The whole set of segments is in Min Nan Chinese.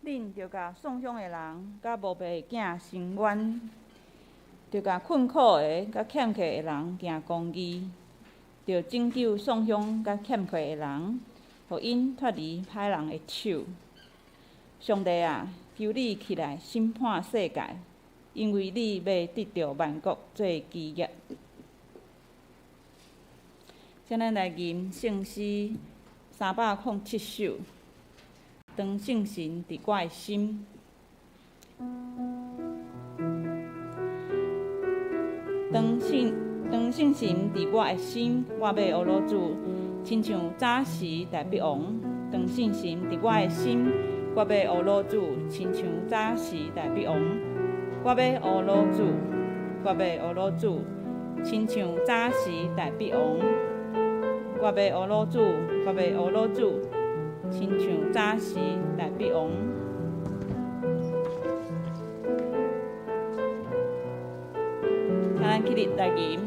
恁著共喪鄉的人佮無爸的囝伸冤，著共困苦的佮欠缺的人行公義，著拯救喪鄉佮欠缺的人，予𪜶脫離歹人的手。上帝啊，求你起來審判世界，因為你欲得著萬國做基業。請咱來吟聖詩307首，當聖神佇我的心。當聖神佇我的心，我欲學老主，親像早時大衛王。當聖神佇我的心，我欲學老主，親像早時大衛王。我欲學老主，我欲學老主，親像早時大衛王。我欲學老主，我欲學老主，親像早時大衛王。請咱起立來吟。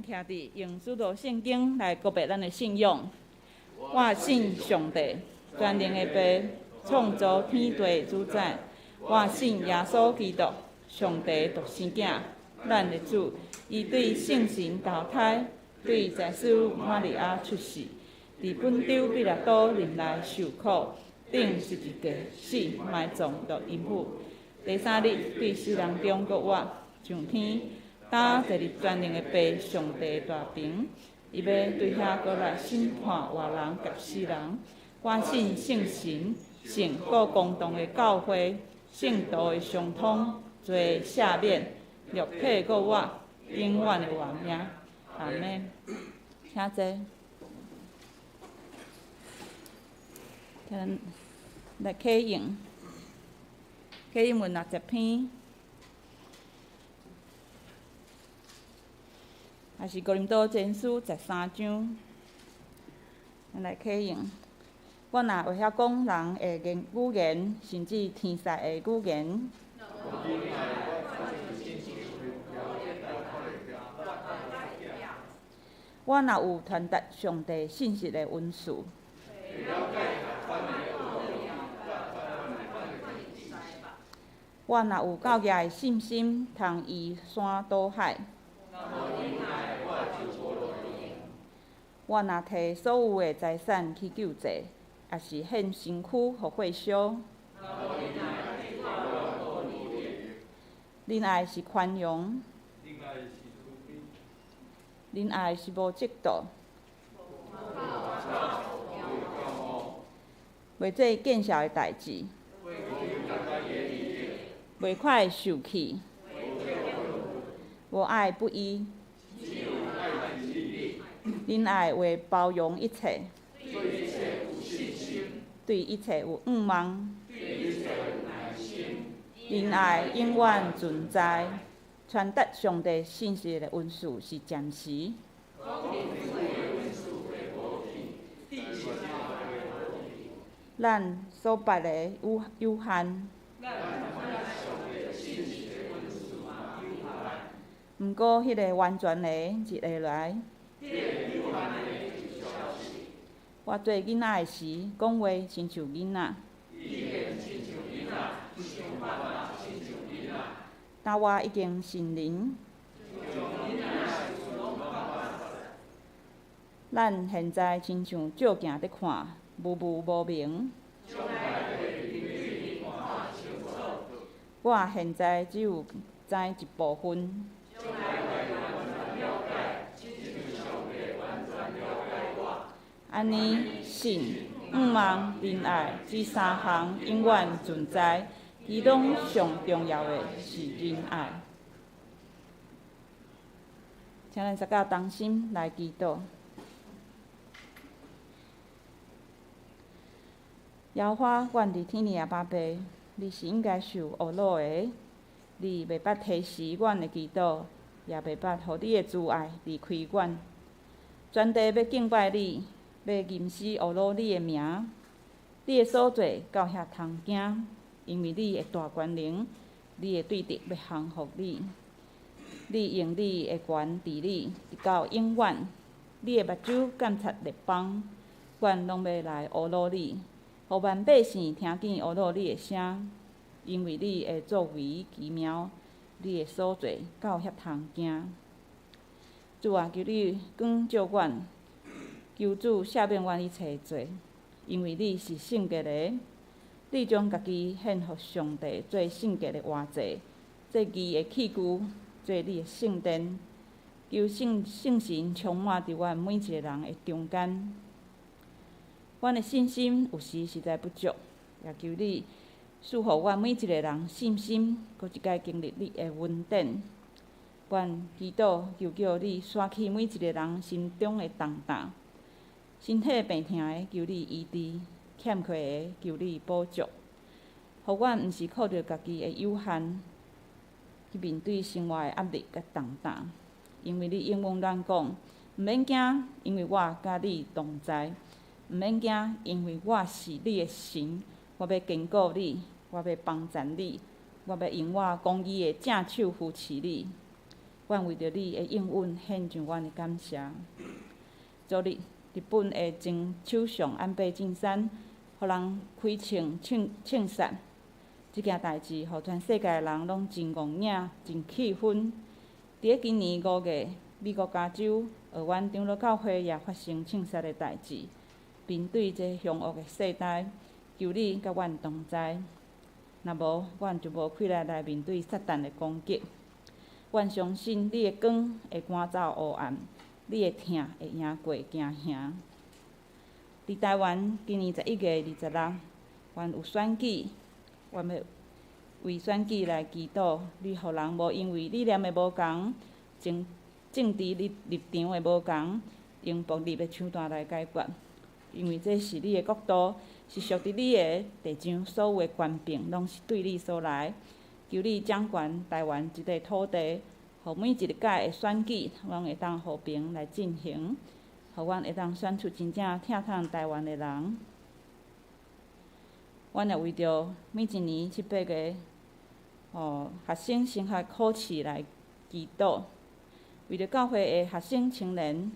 徛佇用使徒聖經來告白咱的信仰。我信上帝，全能的父，創造天地的主宰。我信耶穌基督，上帝獨生囝，咱的主。伊對聖神投胎，對祭司瑪利亞出世，佇本丟彼拉多忍耐受苦，釘十字架死，埋葬落陰府。第三日對死人中復活，上天。搭坐佇全能的父上帝大爿，伊欲對遐閣來審判活人佮死人。我信聖神，聖各公同的教會，聖徒的相通，罪赦免，肉體復活，永遠的活命。阿們。請坐。請咱來啟用，啟用文60篇。也是哥林多前書13章，咱來啟用。我若會曉講人的言語言，甚至天使的語言，我若有傳達上帝信息的恩賜，我若有夠額的信心，通移山倒海。我若摕所有的財產去救濟，抑是獻身軀予火燒。仁愛是寬容，仁愛是無嫉妒，袂做見笑的代誌，袂快受氣，無愛不義。仁愛會包容一切，對一切有向望。仁愛永遠存在，傳達上帝信息的恩賜是暫時。咱所捌的有限。毋過，彼个完全的日會來。我做囡仔的時，講話親像囡仔。今我已經成人。咱現在親像照鏡佇看，模糊無明。我現在只有知一部分。按呢，信、向望、仁愛這三項永遠存在，其中上重要的是仁愛。請咱大家同心來祈禱。耶和華，阮佇天的阿爸父，你是應該受呵咾的，你袂捌推辭阮的祈禱，也袂捌予你的慈愛離開阮。全地欲敬拜你，欲吟詩呵咾你的名。你的所作到遐通驚，因為你的大權能，你的對敵欲降服你。你用你的權治理，直到永遠。你的目睭監察列邦，阮攏欲來呵咾你，予萬百姓聽見呵咾你的聲，因為你的作為奇妙，你的所作到遐通驚。主啊，求你光照阮，求主赦免阮一切罪，因為你是聖潔的，你將家己獻予上帝做聖潔的活祭，做義的器具，做你的聖殿。求聖聖神充滿佇阮每一个人的中間。阮的信心有時實在不足，也求你賜予阮每一个人信心，閣一擺經歷你的恩典。阮祈禱求叫你徙去每一个人心中的重擔，身體病疼的求你醫治，欠缺的求你補足。予阮毋是靠著家己的有限去面對生活的壓力佮重擔，因為你應允咱講，毋免驚，因為我佮你同在；毋免驚，因為我是你的神，我欲堅固你，我欲幫贊你，我欲用我公義的正手扶持你。阮為著你的應允獻上阮的感謝。昨日，日本的前首相安倍晉三，予人開槍槍殺，這件代誌，予全世界的人攏真戇影，真氣憤。佇咧今年5月，美國加州鱷灣長老教會也發生槍殺的代誌。面對這兇惡的世代，求你佮阮同在。若無，阮就無氣力來面對撒旦的攻擊。阮相信你的光會趕走烏暗，你的疼會贏過驚嚇。佇台灣，今年11月26，阮有選舉，阮欲為選舉來祈禱，你予人無因為理念的無仝，政政治立立場的無仝，用暴力的手段來解決。因為這是你的國度，是屬佇你的，地上所有的權柄攏是對你所來。求你掌權台灣這塊土地，予每一屆的選舉攏會當和平來進行，予阮會當選出真正疼痛台灣的人。阮也為著每一年七八月，學生升學考試來祈禱，為著教會的學生青年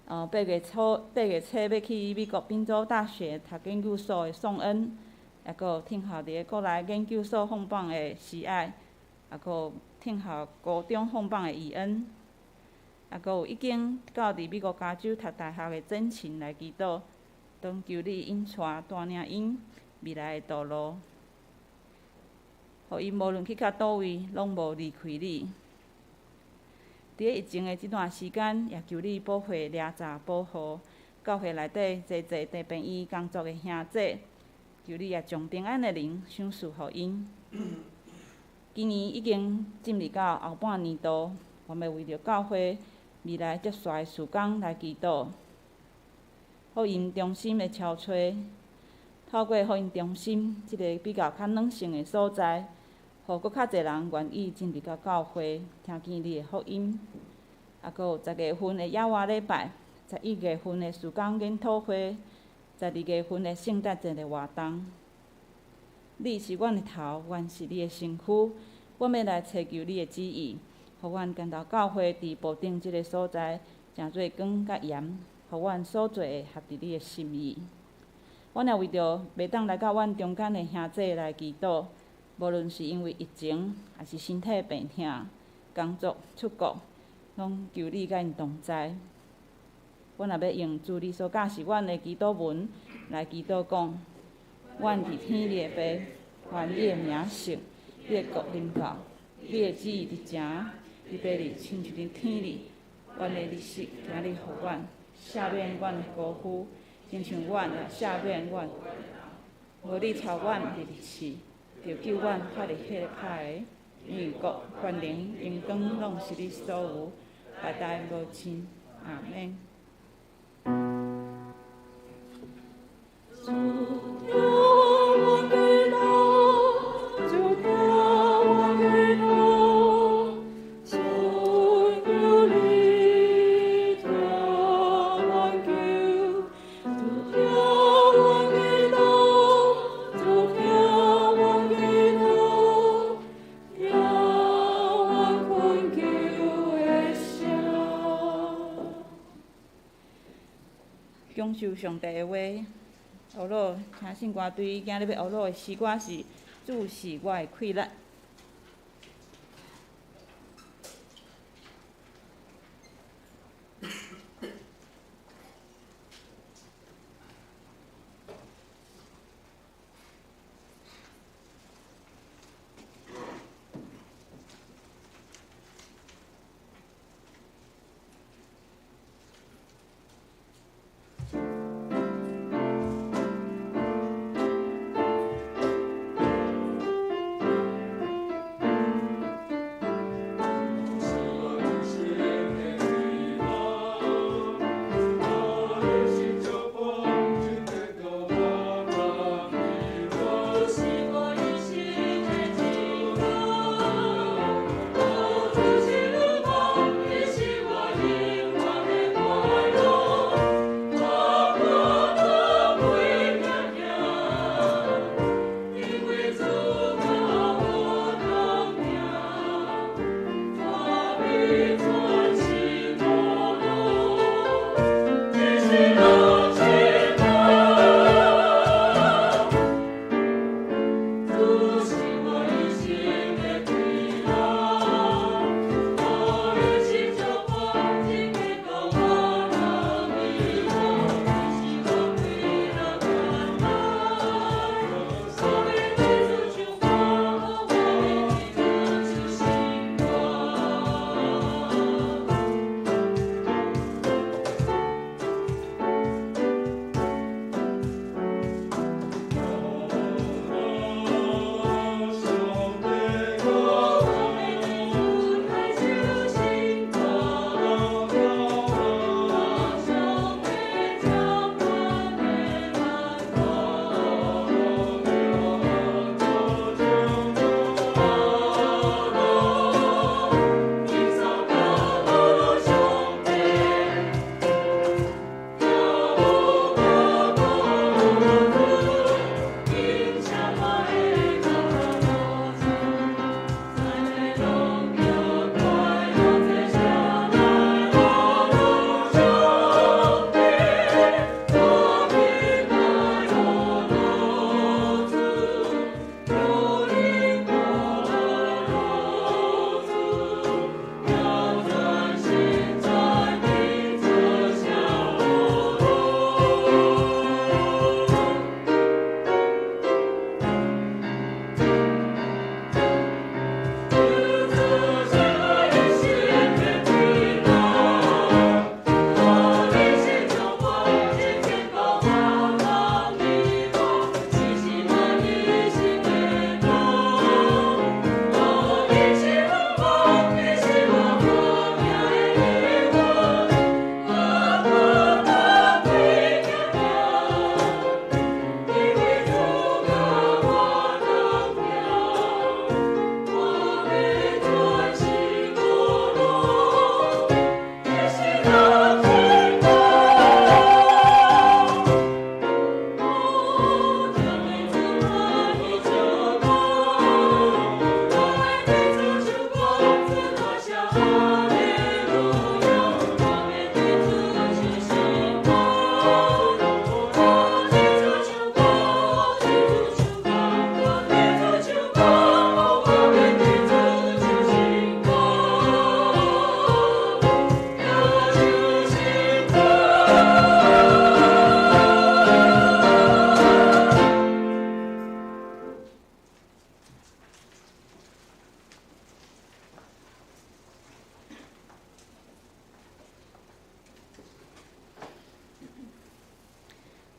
，8月初8月初欲去美國賓州大學讀研究所的宋恩，抑閣有聽候佇咧國內研究所放榜的喜愛，抑閣有聽候高中放榜的伊恩，抑閣有已經到佇美國加州讀大學的曾琴來祈禱，當求你引帶帶領𪜶未來的道路，予𪜶無論去到佗位，攏無離開你。佇咧疫情的這段時間，也求你保護、掠查、保護教會內底濟濟佇病院工作的兄弟，求你也將平安的靈賞賜予𪜶。今年已經進入到後半年度，我欲為著教會未來接續的事工來祈禱。福音中心的超炊，透過福音中心這个比較較軟性的所在，予閣較濟人願意進入到教會，聽見你的福音。啊，閣有10月份的野外禮拜，11月份的事工研討會，12月份的聖誕節的活動。你是阮的頭，阮是你的身軀，阮欲來尋求你的旨意，予阮堅道教會佇埔頂這个所在，成做光佮鹽。予阮所做的合佇你的心意。阮也為著袂當來到阮中間的兄弟來祈禱，無論是因為疫情，抑是身體病痛、工作、出國，攏求你佮𪜶同在。阮也欲用主你所教示阮的祈禱文來祈禱講：阮佇天裡的父，願你的名聖，你的國臨到，你的旨意佇井，佇地裡親像佇天裡。阮的日食今日予阮，赦免阮的過犯，親像阮也赦免阮。無你帶阮入去試，著救阮脫離彼个歹的。因為國、權能、榮光，攏是你所有，代代無盡。阿們。主聽阮祈禱，主聽阮祈禱，請求你聽阮求。主聽阮祈禱，主聽阮祈禱，聽阮懇求的聲。享受上帝的話。學老聽聖歌隊今日欲學老的詩歌是《主是我的氣力》。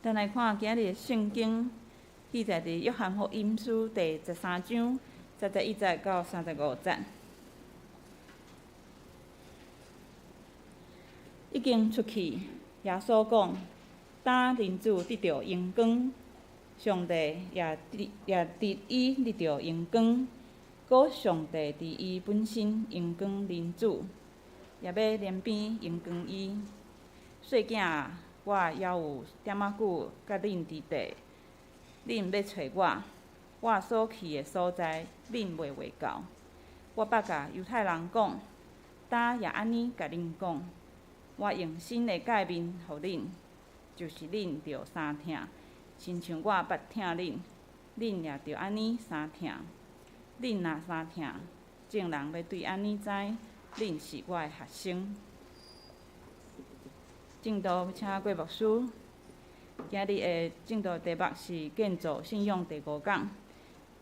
咱來看今日的聖經記載佇約翰福音書第13章31節到35節。已經出去，耶穌講：今人子得著榮光，上帝也佇伊得著榮光，閣上帝佇伊本身榮光人子，也欲連邊榮光伊。細囝啊，我猶有點仔久佮恁佇地，恁欲揣我，我所去的所在，恁袂會到。我捌共猶太人講，今也按呢共恁講。我用新的誡命予恁，就是恁著相疼，親像我捌疼恁，恁也著按呢相疼。恁若相疼，眾人欲對按呢知，恁是我的學生。證道請郭牧師，今日的證道題目是建造信仰第五講，疼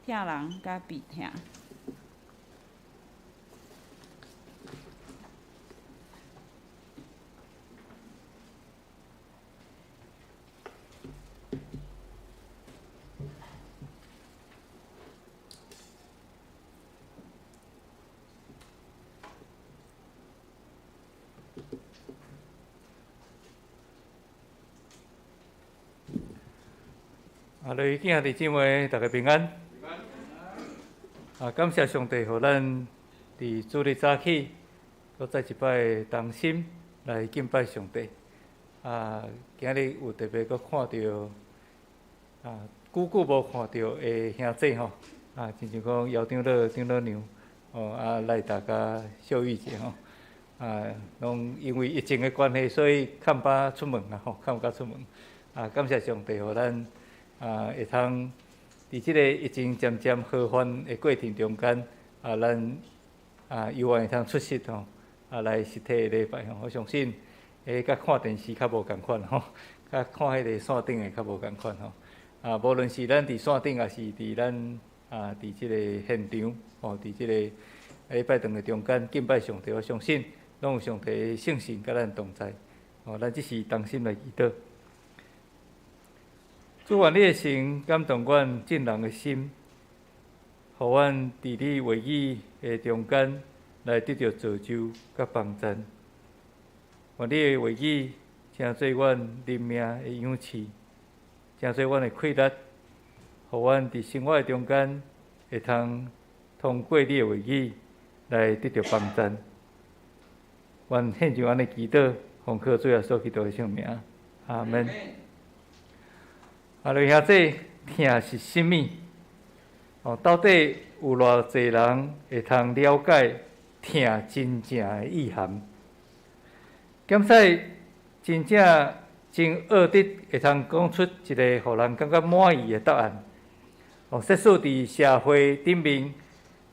人佮被疼。啊，各位兄弟姊妹，大家平安。啊，感謝上帝，予咱佇主日早起，閣再一擺同心來敬拜上帝。啊，今日有特別閣看著啊，久久無看著的兄姊吼，啊，親像講姚長老、長老娘，哦，啊，來大家小玉姐吼，啊，攏因為疫情的關係，所以較毋敢出門啦吼，較毋敢出門。啊，感謝上帝，予咱啊，會通佇這個疫情漸漸和緩的過程中間，啊，咱啊猶原會通出席吼，啊來實體的禮拜吼。我相信，欸，佮看電視較無仝款吼，佮看彼個線頂的較無仝款吼。啊，無論是咱佇線頂，抑是佇咱啊佇這個現場，吼，佇這個禮拜堂的中間敬拜上帝，我相信攏有上帝的聖神佮咱同在。吼，咱只是同心來祈禱。主，願你的神感動阮眾人的心，予阮佇你話語的中間來得著造就佮幫贊。願你的話語成做阮靈命的氧氣，成做阮的氣力，予阮佇生活的中間會通通過你的話語來得著幫贊。阮獻上按呢祈禱，奉靠主耶穌基督的聖名，阿門。啊，各位兄弟，疼是啥物？哦，到底有偌濟人會通了解疼真正的意涵？檢使真正真惡得會通講出一個予人感覺滿意的答案。哦，即使佇社會頂面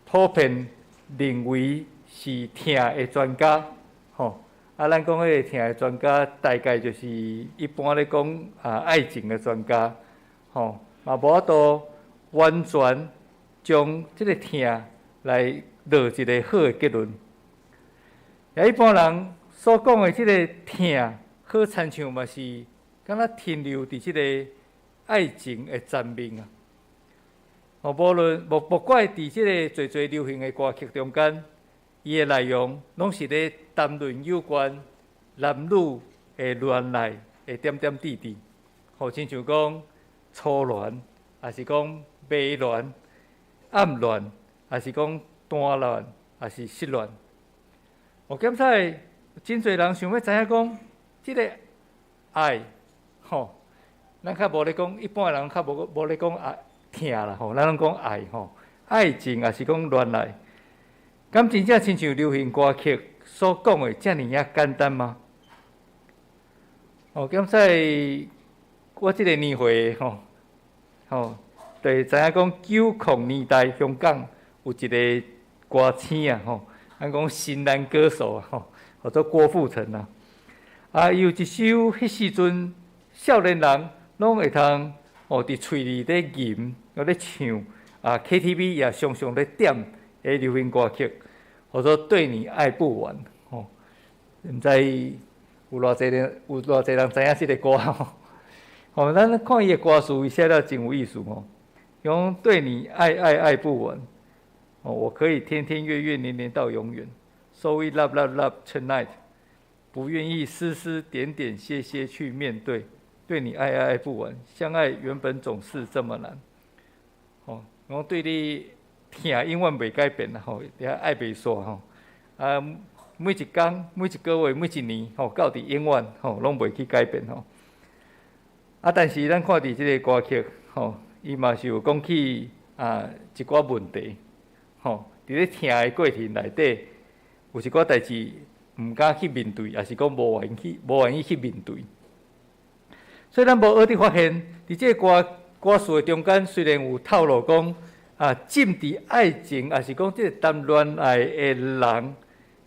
普遍認為是疼的專家，吼，啊，咱講彼個疼的專家，大概就是一般咧講啊愛情的專家，吼，嘛無法度完全將這個疼來落一個好的結論。也一般人所講的這個疼，好親像嘛是敢若停留佇這個愛情的層面啊。哦，無論無不怪佇這個濟濟流行的歌曲中間，伊的內容攏是咧談論有關男女的戀愛的點點滴滴，好親像講初戀，抑是講迷戀、暗戀，抑是講單戀，抑是失戀。我檢查真濟人想欲知影講，這個愛，吼，咱較無咧講，一般的人較無無咧講愛疼啦，吼，咱攏講愛吼，愛情抑是講戀愛，敢真正親像流行歌曲所講的遮爾仔簡單嗎？哦，檢使我這個年歲吼，吼，就會知影講90年代香港有一個歌星啊，吼，咱講新男歌手啊，吼，叫做郭富城啊。啊，伊有一首彼時陣少年人攏會通哦，佇喙裡咧吟，閣咧唱啊，KTV 也常常咧點的流行歌曲，叫做《對你愛不完》吼。毋知有偌濟人，有偌濟人知影這个歌吼？吼，咱看伊的歌詞，伊寫得真有意思吼。講對你愛愛愛不完，哦，我可以天天月月年年到永遠。So we love love love tonight，不願意絲絲點點些些去面對，對你愛愛愛不完，相愛原本總是這麼難。吼，我對你疼永遠袂改變啦，吼，也愛袂煞吼。啊，每一工、每一個月、每一年，吼，到佇永遠，吼，攏袂去改變吼。啊，但是咱看佇這个歌曲，吼，伊嘛是有講起啊一寡問題，吼，佇咧疼的過程內底，有一寡代誌毋敢去面對，抑是講無願意去面對。所以咱無學佇發現，佇這個歌詞的中間，雖然有透露講啊，浸佇愛情，抑是講這个談戀愛的人，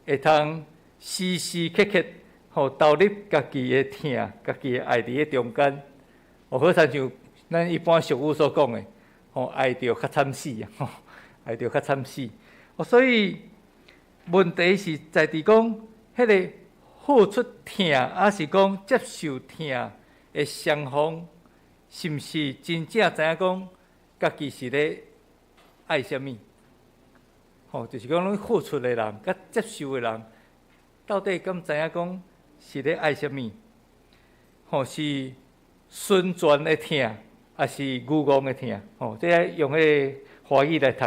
會通時時刻刻吼投入家己的疼、家己的愛佇咧中間。哦，好親像咱一般俗語所講的，吼，愛著較慘死啊，吼，愛著較慘死。哦，所以問題是在佇講，彼个付出疼，抑是講接受疼的雙方，是毋是真正知影講家己是咧愛啥物？吼，就是講，咱付出的人佮接受的人，到底敢知影講是咧愛啥物？吼，是純全的疼，抑是愚戇的疼？吼，這个用彼个華語來讀，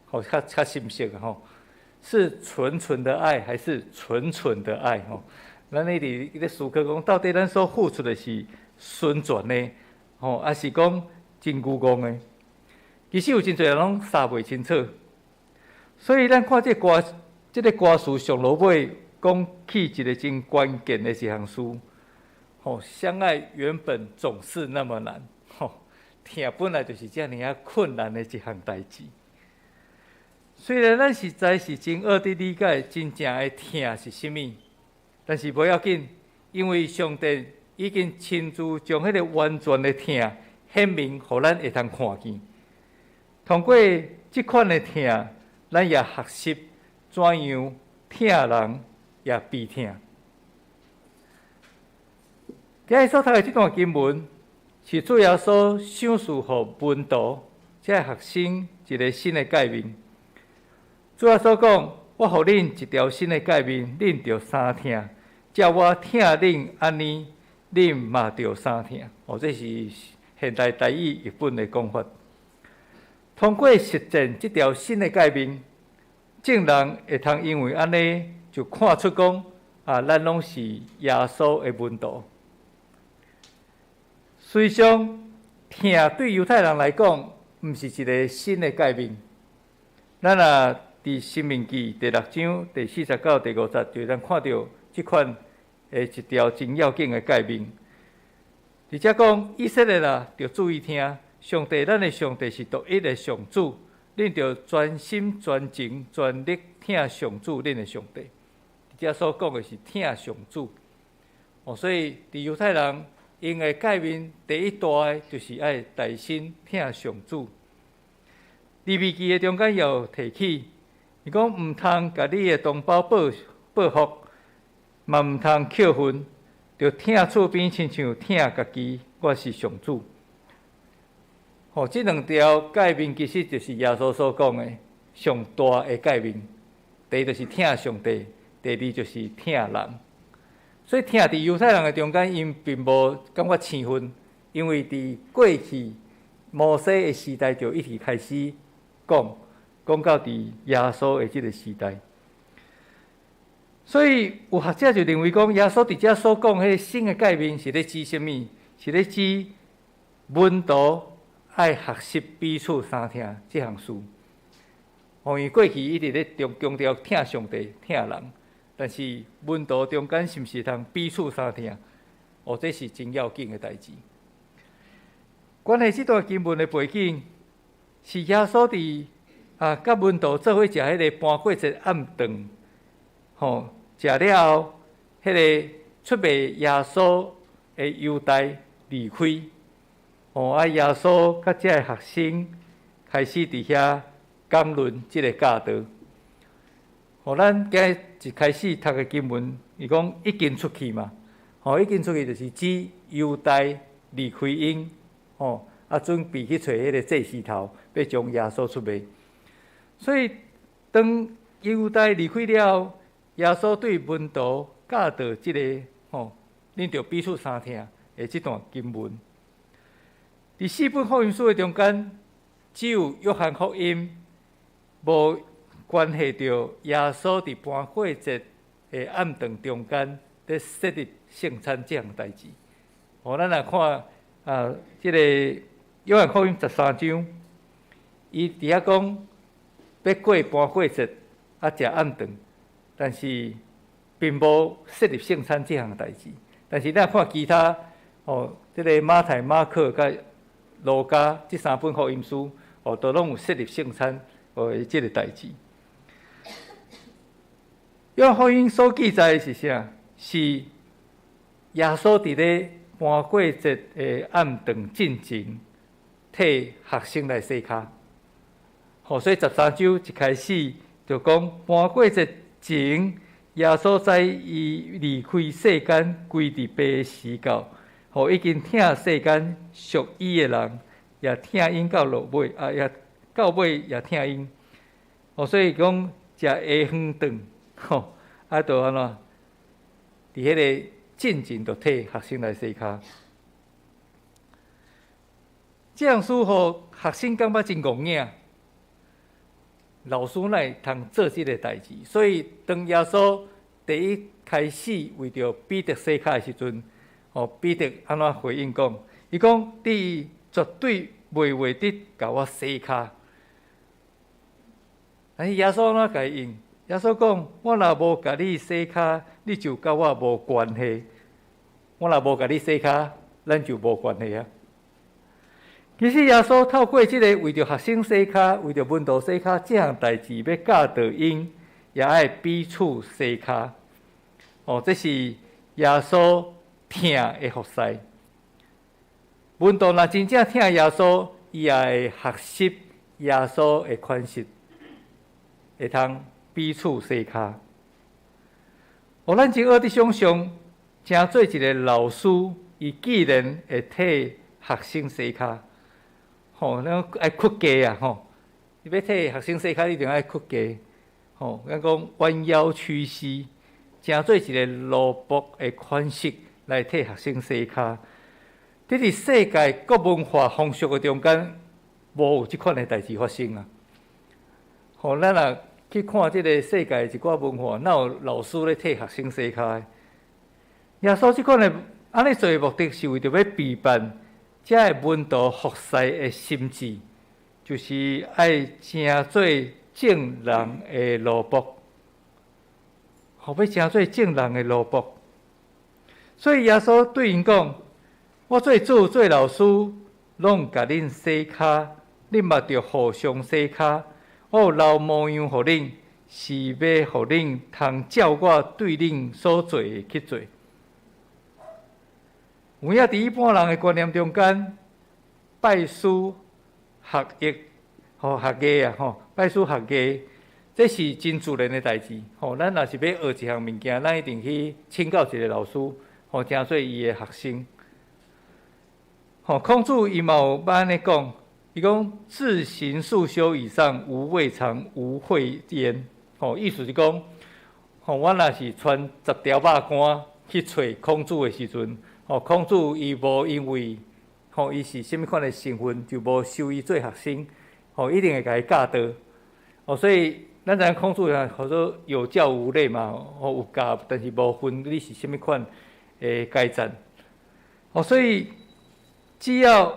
吼，較深色吼。是純純的愛，還是蠢蠢的愛？吼，咱一直咧思考講，到底咱所付出的是純全的，吼，抑是講真愚戇的？其實有真濟人攏捎袂清楚。所以咱看這个歌詞上落尾講起一個真關鍵的一項事，吼，相愛原本總是那麼難，吼，疼本來就是遮爾仔困難的一項代誌。雖然咱實在是真學佇理解真正的疼是啥物，但是無要緊，因為上帝已經親自將彼個完全的疼顯明，予咱會通看見。通過這款的疼，咱也學習怎樣疼人，也被疼。今日所讀的這段經文，是主耶穌賞賜予門徒，這個學生一个新的誡命。主耶穌講：我予恁一條新的誡命，恁著相疼。照我疼恁按呢，恁嘛著相疼。哦，這是現代台語譯本的講法。通過實踐這條新的誡命，眾人會通因為按呢，就看出講啊，咱攏是耶穌的門徒。實際上，疼對猶太人來講，毋是一个新的誡命。咱若佇《申命記》第六章第40到第50，就會通看著這款的一條真要緊的誡命。佇遮講，以色列啊，著注意聽，上帝，咱的上帝是獨一的上主，恁著全心全情全力疼上主，恁的上帝。佇遮所講的是疼上主。哦，所以佇猶太人𪜶的誡命第一大的，就是愛大心疼上主。利未記的中間又提起，伊講毋通共你的同胞報復，嘛毋通扣分，著疼厝邊親像疼家己，我是上主。吼，這兩條誡命其實就是耶穌所講的上大的誡命。第一就是疼上帝，第二就是疼人。所以疼佇猶太人的中間，𪜶並無感覺生分，因為佇過去摩西的時代就一直開始講，講到佇耶穌的這个時代。所以有學者就認為講，耶穌佇遮所講彼个新的誡命是咧指啥物？是咧指門徒愛學習彼此相疼這項事。哦，因為過去一直咧強調疼上帝、疼人，但是門徒中間是毋是通彼此相疼？哦，這是真要緊的代誌。關係這段經文的背景，是耶穌佇啊，佮門徒做伙食彼个盤過節暗頓，吼，食了後，彼个出賣耶穌的猶大離開，吼啊，耶穌佮這个學生開始佇遐講論這个教導。吼，咱今日一開始讀的經文，伊講已經出去嘛，吼，已經出去就是指猶大離開𪜶，吼，啊，準備去揣彼个祭司頭，欲將耶穌出賣。所以當猶大離開了後，耶穌對門徒教導這个吼，恁著彼此相疼的這段經文。佇四本福音書的中間，只有約翰福音無關係著耶穌佇盤過節的暗頓中間佇設立聖餐這項代誌。吼，咱來看啊，這个約翰福音13章，伊佇遐講欲過盤過節啊，食暗頓，但是並無設立聖餐這項代誌。但是咱看其他吼，這个馬太、馬可佮路加這三本福音書，哦，都攏有設立聖餐哦，這个代誌。約翰福音所記載的是啥？是耶穌佇咧盤過節的暗頓進前，替學生來洗跤。吼，所以13章一開始就講盤過節前，耶穌知伊離開世間歸佇父的時到，吼，已經疼世間屬伊的人，也疼𪜶到落尾，啊，也到尾也疼𪜶。吼，所以講食下昏頓，吼，啊，就按怎？佇彼个進前就替學生來洗跤。這項事予學生感覺真戇影。老師哪會通做這个代誌？所以當耶穌第一開始為著彼得洗跤的時陣，吼，彼得按怎回應講？伊講：你絕對袂話得共我洗跤。但是耶穌按怎共伊應？耶穌講：我若無共你洗跤，你就佮我無關係。我若無共你洗跤，咱就無關係啊。其實耶穌透過這个為著學生洗跤、為著門徒洗跤這項代誌，欲教導𪜶，也愛彼此洗跤。哦，這是耶穌疼的服侍。門徒若真正疼耶穌，伊也會學習耶穌的款式，會通彼此洗跤。哦，咱真學得想象，成做一个老師，伊既然會替學生洗跤，吼，咱愛屈膝啊，吼！你欲替學生洗跤，你一定愛屈膝，吼。咱講彎腰屈膝，成做一个奴僕的款式來替學生洗跤。佇佇世界各文化風俗的中間，無有這款的代誌發生啊！吼，咱若去看這个世界一寡文化，哪有老師咧替學生洗跤的？耶穌這款的按呢做的目的是為著欲備辦遮个門徒服侍的心志，就是愛成做眾人的奴僕，予欲成做眾人的奴僕。所以耶穌對𪜶講：我做主做老師，攏共恁洗跤，恁嘛著互相洗跤。我有留模樣予恁，是欲予恁通照我對恁所做的去做。有影佇一般人的觀念中間，拜師學藝，吼學藝啊，吼拜師學藝，這是真自然的代誌。吼，咱若是欲學一項物件，咱一定去請教一个老師，吼，成做伊的學生。吼，孔子伊嘛有按呢講，伊講自行束修以上，無未嘗無會焉。吼，意思是講，吼，我若是穿十條肉乾去揣孔子的時陣，吼，孔子伊無因為吼伊是啥物款的身份，就無收伊做學生，吼，一定會共伊教導。哦，所以咱知影孔子號做有教無類嘛，吼有教，但是無分你是啥物款的階層。哦，所以只要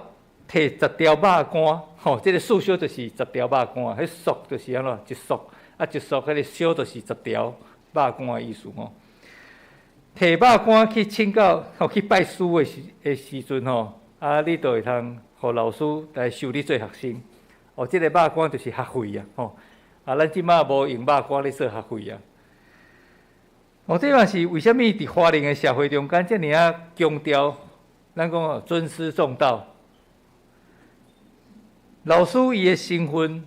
提十條肉乾，吼，這个束修就是十條肉乾，彼束就是按怎一束，啊一束，彼个修就是十條肉乾的意思吼。提肉乾去請教，吼去拜師的時陣吼，啊，你就會通予老師來收你做學生。哦，這个肉乾就是學費啊，吼。啊，咱這馬無用肉乾咧算學費啊。哦，這嘛是為啥物佇華人的社會中間遮爾仔強調，咱講哦尊師重道。老師伊的身份，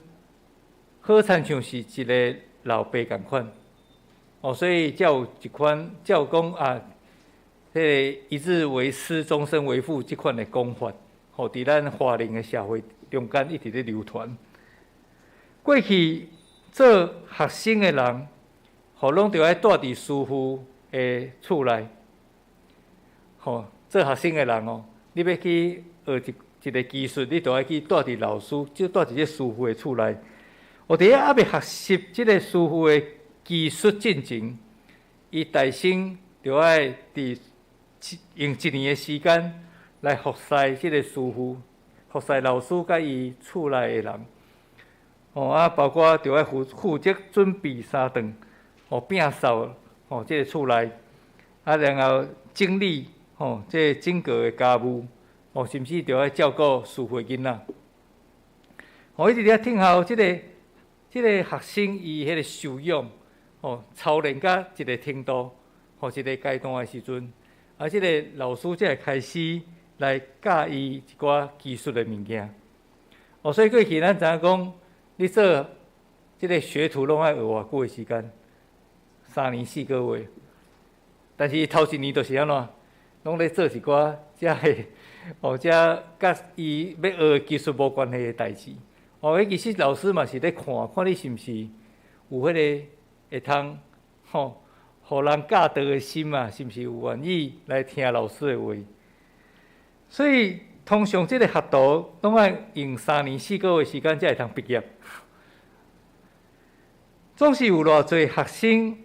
好親像是一个老爸仝款。哦，所以才有一款，才有講啊，彼个一日為師，終身為父這款的講法，吼，佇咱華人的社會中間一直咧流傳。過去做學生的人，吼，攏著愛蹛佇師傅的厝內。吼，做學生的人哦，你欲去學一一個技術，你著愛去蹛佇老師，就蹛佇這師傅的厝內。予佇遐猶未學習這个師傅的技術進前，伊代先著愛佇用一年的時間來服侍這个師傅，服侍老師佮伊厝內的人。吼啊，包括著愛負責準備三頓，吼摒掃吼這个厝內，啊，然後整理吼這個整個的家務，吼，甚至著愛照顧師傅的囡仔。吼，一直咧聽候這個學生伊彼个修養，吼，操練到一个程度，吼，一个階段的時陣，啊，這个老師才會開始來教伊一寡技術的物件。哦，所以過去咱知影講，你做這个學徒攏愛學偌久的時間？3年4個月。但是頭一年就是按怎，攏咧做一寡遮个，哦，遮佮伊欲學的技術無關係的代誌。哦，彼其實老師嘛是咧看，看你是毋是有彼个會通吼，予人教導的心啊，是毋是有願意來聽老師的話？所以通常這个學徒攏愛用三年四個月時間才會通畢業。總是有偌濟學生，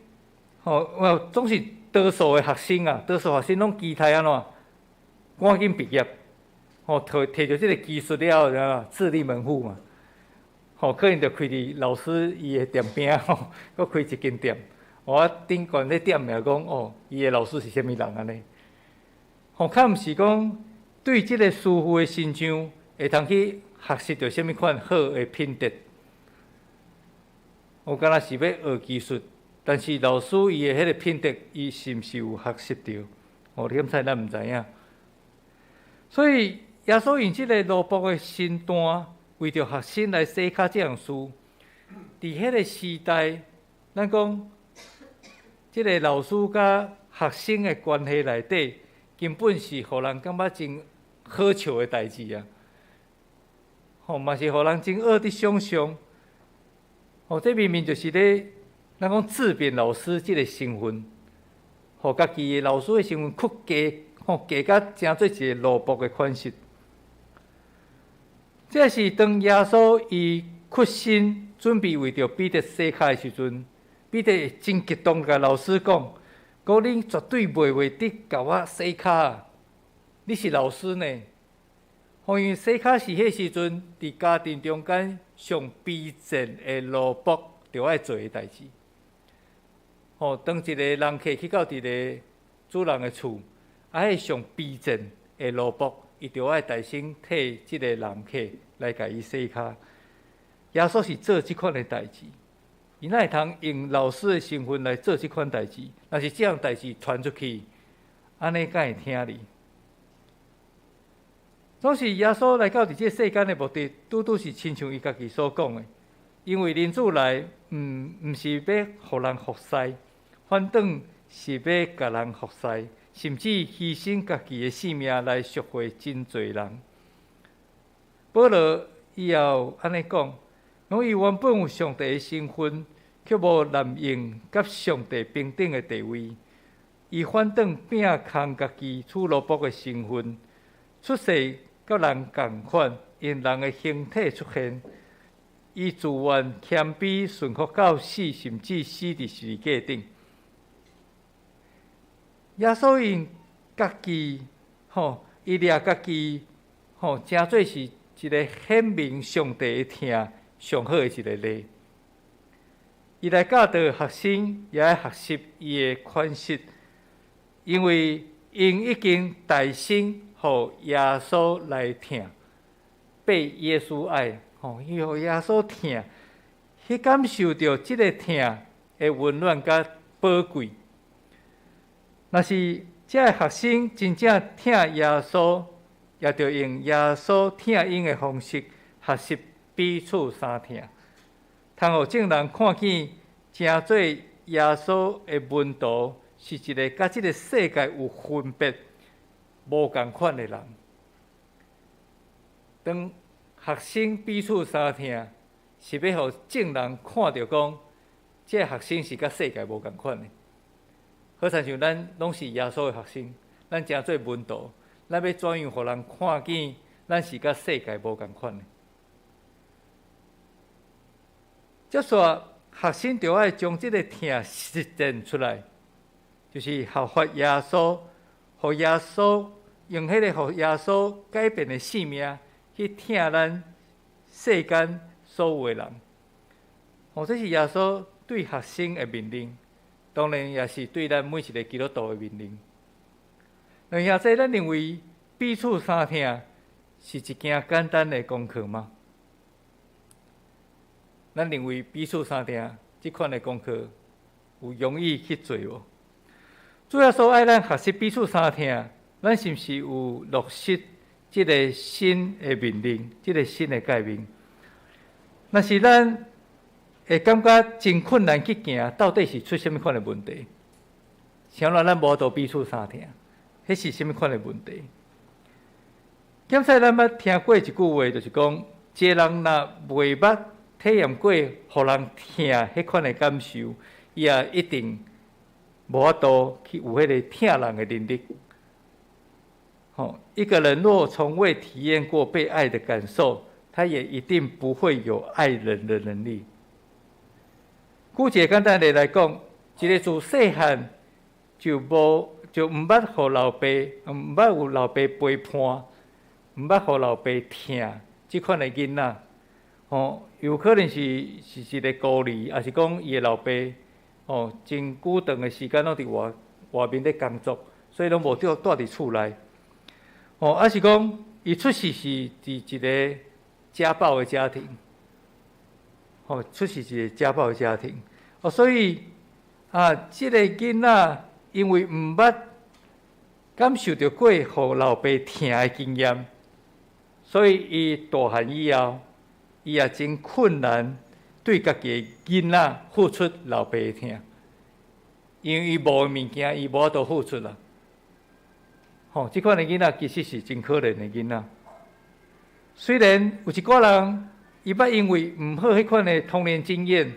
吼，總是多數的學生啊，多數學生攏期待按怎，趕緊畢業，吼，摕摕著這个技術了後，自立門戶嘛。吼，可能就開佇老師伊的店邊吼，閣開一間店。我頂懸咧店名講，哦，伊的老師是啥物人按呢？吼，較毋是講對這个師傅的身上會通去學習著啥物款好的品德。我敢若是欲學技術，但是老師伊的彼个品德，伊是毋是有學習著？哦，你敢猜咱毋知影。所以耶穌用這个奴僕的身段，為著學生來洗跤這項事，佇彼个時代，咱講這个老師佮學生的關係內底，根本是予人感覺真好笑的代誌啊！吼，嘛是予人真惡得想像。吼，這明明就是咧，咱講自貶老師這个身份，予家己的老師的身份屈低，吼，低甲成做一个奴僕的款式。這是當耶穌伊屈身準備為著彼得洗跤的時陣，彼得真激動，共老師講：講恁絕對袂袂得共我洗跤，你是老師呢？吼，因為洗跤是彼時陣佇家庭中間上卑賤的奴僕著愛做的代誌。吼，當一個人客去到佇个主人的厝，啊，彼上卑賤的奴僕，伊著愛代先替這个人客來共伊洗跤。耶穌是做這款的代誌，伊哪會通用老師的身份來做這款代誌？若是這項代誌傳出去，按呢敢會聽哩？總是耶穌來到佇這個世間的目的，拄拄是親像伊家己所講的，因為人子來，毋是欲予人服侍，反轉是欲共人服侍，甚至犧牲家己的性命來贖回真濟人。保羅伊也有按呢講，講伊原本有上帝的身份，卻無濫用佮上帝平等的地位，伊反轉摒空家己，取奴僕的身份，出世佮人仝款，用人的形體出現，伊自願謙卑順服到死，甚至死佇十字架頂。耶穌用家己，吼，伊掠家己，吼，成做是一个顯明上帝的疼上好的一个例。伊來教導學生，也愛學習伊的款式，因為𪜶已經代先予耶穌來疼，被耶穌愛，吼，伊予耶穌疼，去感受著這个疼的溫暖佮寶貴。若是這个學生真正疼耶穌，也著用耶穌疼𪜶的方式學習彼此相疼，通予眾人看見，成做耶穌的門徒是一个佮這个世界有分別、無仝款的人。當學生彼此相疼，是欲予眾人看著講，這个學生是佮世界無仝款的。好親像咱攏是耶穌的學生，咱成做門徒，咱欲怎樣予人看見，咱是佮世界無仝款的？接續學生就愛將這个疼實踐出來，就是效法耶穌，予耶穌用彼个予耶穌改變的性命去疼咱世間所有的人。哦，這是耶穌對學生的命令，當然也是對咱每一个基督徒的命令。兩兄弟，咱認為彼此相疼是一件簡單的功課嗎？咱認為彼此相疼這款的功課有容易去做無？主耶穌愛咱學習彼此相疼，咱是毋是有落實這个新的命令，這个新的誡命？若是咱會感覺真困難去行，到底是出啥物款的問題？啥物咱無法度彼此相疼，彼是啥物款的問題？檢使咱捌聽過一句話，就是講，一个人若袂捌體驗過予人疼彼款的感受，伊也一定無法度去有彼个疼人的能力。吼，一個人若從未體驗過被愛的感受，他也一定不會有愛人的能力。舉一個簡單例來講，一個自細漢就無就毋捌予老爸，毋捌有老爸陪伴，毋捌予老爸疼，這款的囡仔，吼，有可能是一個孤兒，抑是講伊的老爸，吼，真久長的時間攏佇外面咧工作，所以攏無佇蹛佇厝內。吼，抑是講伊出世是佇一個家暴的家庭，吼，出世一個家暴的家庭，哦，所以啊，這个囡仔因為毋捌感受著過予老爸疼的經驗，所以伊大漢以後，伊也真困難對家己的囡仔付出老爸的疼，因為伊無的物件，伊無法度付出啦。吼，這款的囡仔其實是真可憐的囡仔。雖然有一寡人，伊捌因為毋好彼款的童年經驗，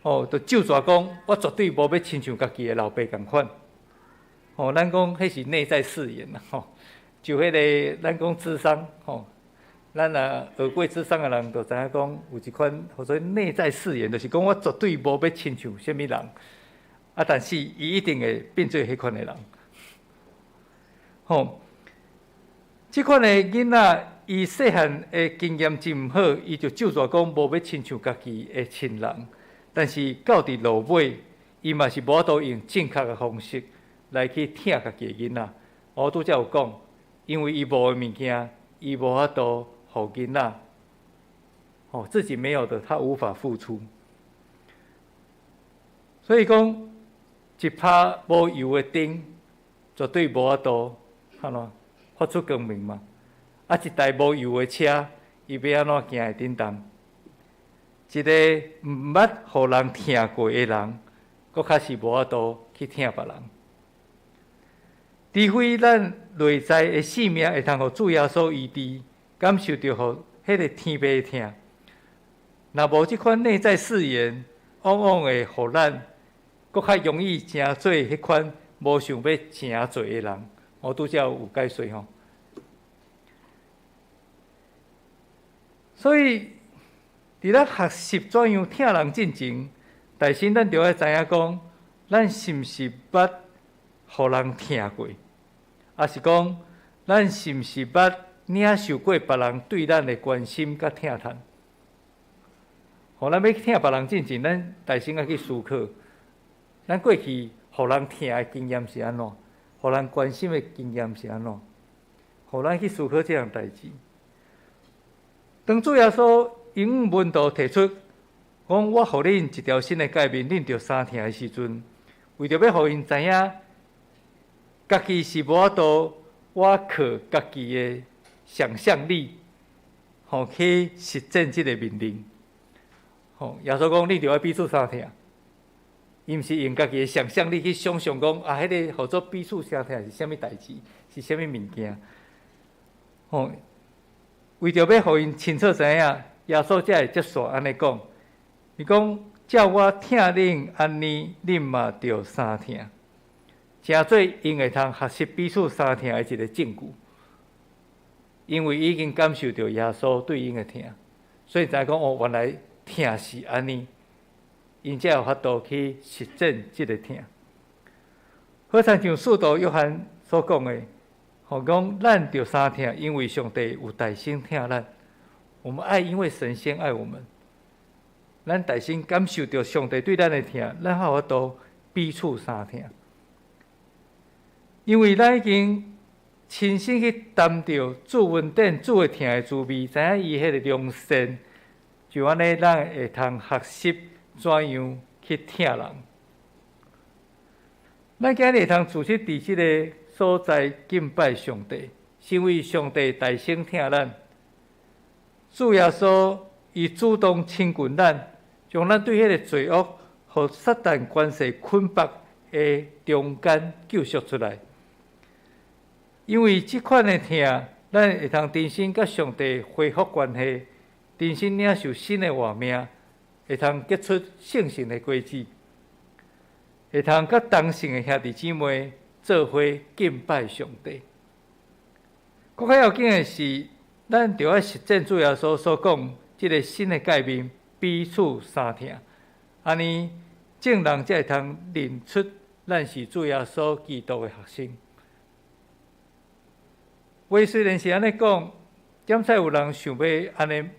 吼，就咒詛講，我絕對無欲親像家己的老爸仝款。吼，咱講彼是內在誓言啦，吼，就彼个咱講諮商，吼，咱若學過諮商的人，就知影講有一款號做內在誓言，就是講我絕對無欲親像啥物人，啊，但是伊一定會變做彼款的人。吼，這款的囡仔，伊細漢的經驗真毋好，伊就咒詛講無欲親像家己的親人，但是到佇落尾，伊嘛是無法度用正確的方式來去疼家己的囡仔。我拄才有講，因為伊無的物件，伊無法度予囡仔。吼，自己沒有的，他無法付出。所以講，一拍無油的燈，絕對無法度，按怎發出光明嘛？啊，一台無油的車，伊欲按怎行會振動？一個毋捌予人疼過的人，閣較是無法度去疼別人。除非咱內在的性命會通予主耶穌醫治，感受著予彼个天父的疼。若無這款內在誓言，往往會予咱閣較容易成做彼款無想欲成做的人。我拄才有解說吼。所以，佇咱學習怎樣疼人進前，首先咱著愛知影講，咱是毋是捌予人疼過，抑是講咱是毋是捌領受過別人對咱的關心佮疼惜？吼，咱欲疼別人進前，咱首先愛去思考，咱過去予人疼的經驗是按怎，予人關心的經驗是按怎，予咱去思考這項代誌。當主耶穌應允門徒提出講，我予恁一條新的誡命，恁著相疼的時陣，為著欲予𪜶知影，家己是無法度，倚靠家己的想象力，吼去實踐這个命令。吼，耶穌講，恁著愛彼此相疼。伊毋是用家己的想象力去想象講啊，彼个號做彼此相疼是啥物代誌，是啥物物件？吼，為著欲予𪜶清楚知影，耶穌才會接續按呢講。伊講：照我疼恁按呢，恁嘛著相疼。成做𪜶會通學習彼此相疼的一個證據。因為已經感受著耶穌對𪜶的疼，所以知影講哦，原來疼是按呢，𪜶才有法度去實踐這个疼。好親像使徒約翰所講的，吼講咱著相疼，因為上帝有代先疼咱。我們愛，因為神先愛我們。咱代先感受著上帝對咱的疼，咱才有法度彼此相疼。因為咱已經親身去擔著主恩典、主的疼的滋味，知影伊彼个良善，就按呢，咱會通學習怎樣去疼人。咱今日會通處置佇這个所在敬拜上帝，是因為上帝代先疼咱。主耶穌伊主動親近咱，將咱對彼个罪惡予撒旦權勢捆縛的中間救贖出來。因為這款的疼，咱會通重新佮上帝恢復關係，重新領受新的活命，會通結出聖神的果子，會通佮同性的兄弟姊妹做伙敬拜上帝。閣較要緊的是，咱著愛實踐主耶穌所講這个新的誡命，彼此相疼，按呢眾人才會通認出咱是主耶穌基督的學生。話雖然是按呢講，檢採有人想欲按呢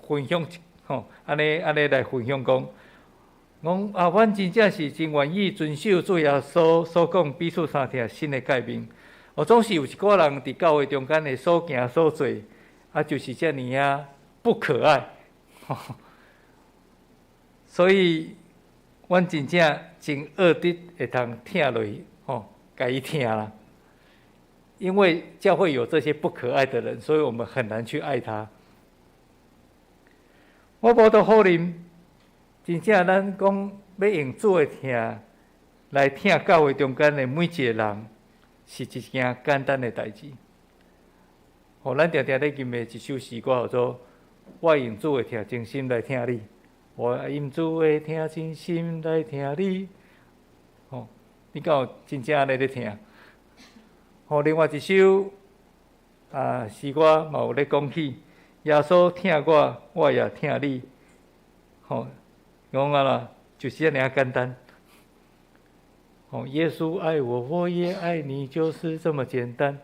分享，吼，按呢按呢來分享講，講啊，阮真正是真願意遵守主耶穌所講彼此相疼新的誡命。哦，總是有一寡人佇教會中間的所行所做，啊，就是遮爾仔不可愛。所以，阮真正真僫得會通疼落去，吼，共伊疼啦。因為教會有這些不可愛的人，所以我們很難去愛他。我無得否認，真正咱講欲用主的疼來疼教會中間的每一個人，是一件簡單的代誌。吼，咱定定咧吟的一首詩歌叫做《我用主的疼真心來疼你》，我用主的疼真心來疼你。吼，你敢有真正按呢咧疼？吼，另外一首啊詩歌嘛有咧講起，耶穌疼我，我也疼你。吼，講啊啦，就是遮爾仔簡單。吼，耶穌愛我，我也愛你，就是這麼簡單。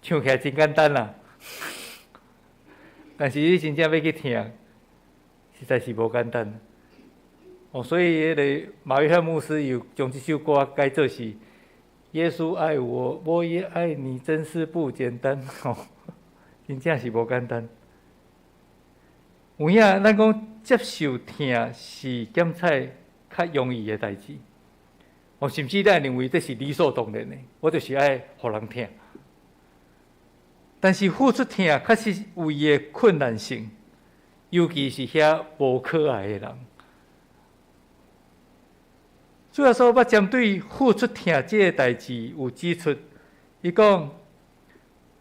唱起來真簡單啦，但是你真正欲去疼，實在是無簡單。哦，所以彼个馬約翰牧師又將這首歌改做是：耶穌愛我，我也愛你，真是不簡單。吼，真正是無簡單。有影，咱講接受疼是檢採較容易的代誌。哦，甚至咱認為這是理所當然的，我就是愛予人疼。但是付出疼，確實有伊的困難性，尤其是遐無可愛的人。主耶穌捌針對付出疼這个代誌有指出，伊講：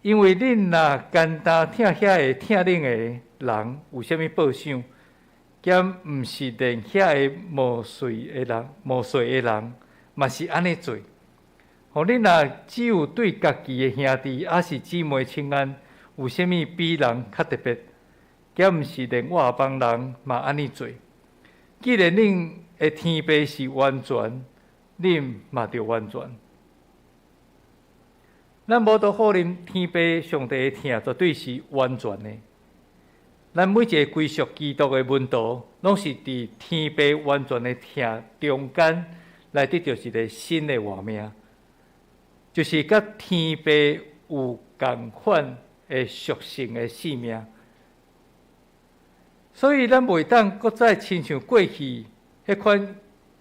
因為恁若單單疼遐會疼恁的人，有啥物報賞？敢毋是連遐个謀稅的人、謀稅的人，嘛是按呢做？吼，恁若只有對家己的兄弟抑是姊妹請安，有啥物比人較特別？敢毋是連外邦人嘛按呢做？既然恁的天父是完全，恁嘛著完全。咱無得否認天父上帝的疼絕對是完全的。咱每一个歸屬基督的門徒，攏是佇天父完全的疼中間來得著一个新的活命，就是佮天父有仝款的屬性的生命。所以咱袂當閣再親像過去彼款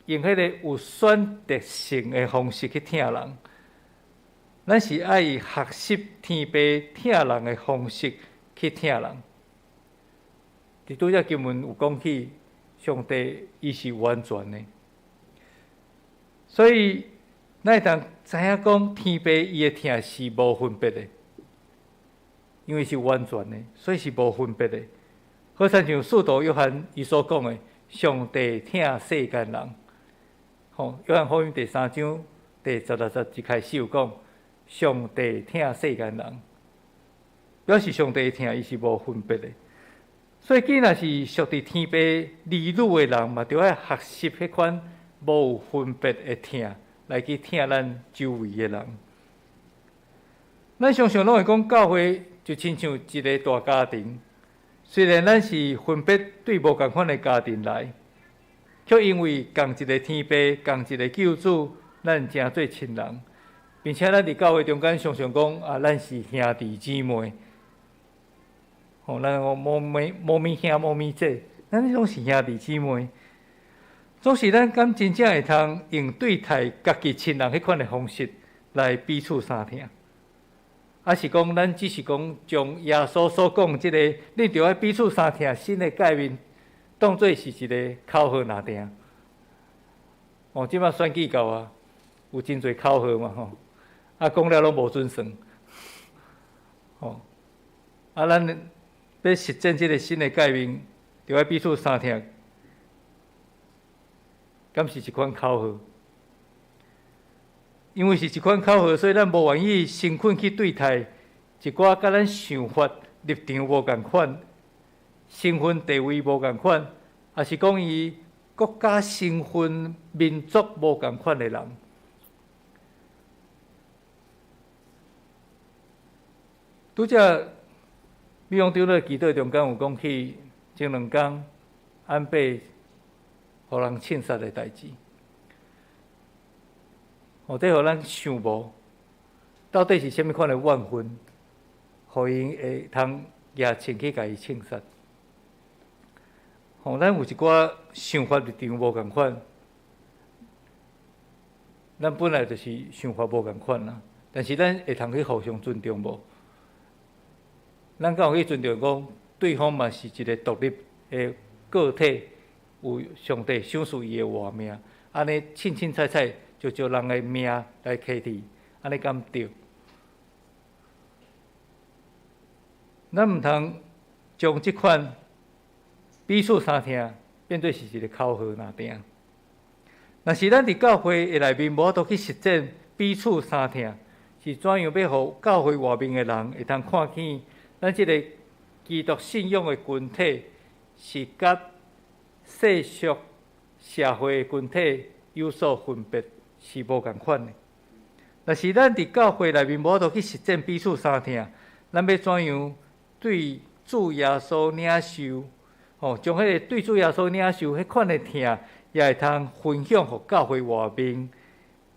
用彼個有選擇性的方式去疼人，咱是愛學習天父疼人的方式去疼人。佇拄才經文有講起，上帝伊是完全的，所以，咱會當知影講，天父伊的疼是無分別的，因為是完全的，所以是無分別的。好親像使徒約翰伊所講的，上帝疼世間人。吼，約翰福音第三章第十六節一開始有講，上帝疼世間人，表示上帝疼伊是無分別的。所以，既若是屬佇天父兒女的人，嘛著愛學習彼款無分別的疼，來去疼咱周圍的人。咱常常攏會講教會就親像一个大家庭，雖然咱是分別對無仝款的家庭來，卻因為仝一个天父、仝一个救主，咱成做親人，並且咱佇教會中間常常講啊，咱是兄弟姊妹。吼，咱講無咪無咪兄無咪姐，咱攏是兄弟姊妹。總是咱敢真正會通用對待家己親人彼款的方式來彼此相疼，抑是講咱只是講將耶穌所講這個，恁著愛彼此相疼新的誡命，當做是一个口號爾定。哦，這擺選舉到啊，有真濟口號嘛吼，啊講了攏無準算。吼，啊咱欲實踐這个新的誡命，著愛彼此相疼，敢是一款口號？因為是一款口號，所以咱無願意誠懇去對待一寡佮咱想法立場無仝款、身份地位無仝款，抑是講伊國家身份、民族無仝款的人。拄才美容長老祈禱中間有講起前兩工安倍予人槍殺的代誌，哦，這予咱想無，到底是啥物款的怨恨，予𪜶會通舉槍去共伊槍殺？吼，咱有一寡想法立場無仝款，咱本來就是想法無仝款啦，但是咱會通去互相尊重無？咱敢有去尊重講，對方嘛是一个獨立的個體，有上帝賞賜伊的活命，按呢凊凊彩彩就將人的命來揢去，按呢敢對？咱毋通將這款彼此相疼變做是一个口號爾定。若是咱佇教會的內面無法度去實踐彼此相疼，是怎樣欲予教會外面的人會通看見咱這个基督信仰的群體是佮世俗社會的群體有所分別，是無仝款的。若是咱佇教會內面無法度去實踐彼此相疼，咱欲怎樣對主耶穌領受？吼，將彼个對主耶穌領受彼款的疼，也會通分享予教會外面，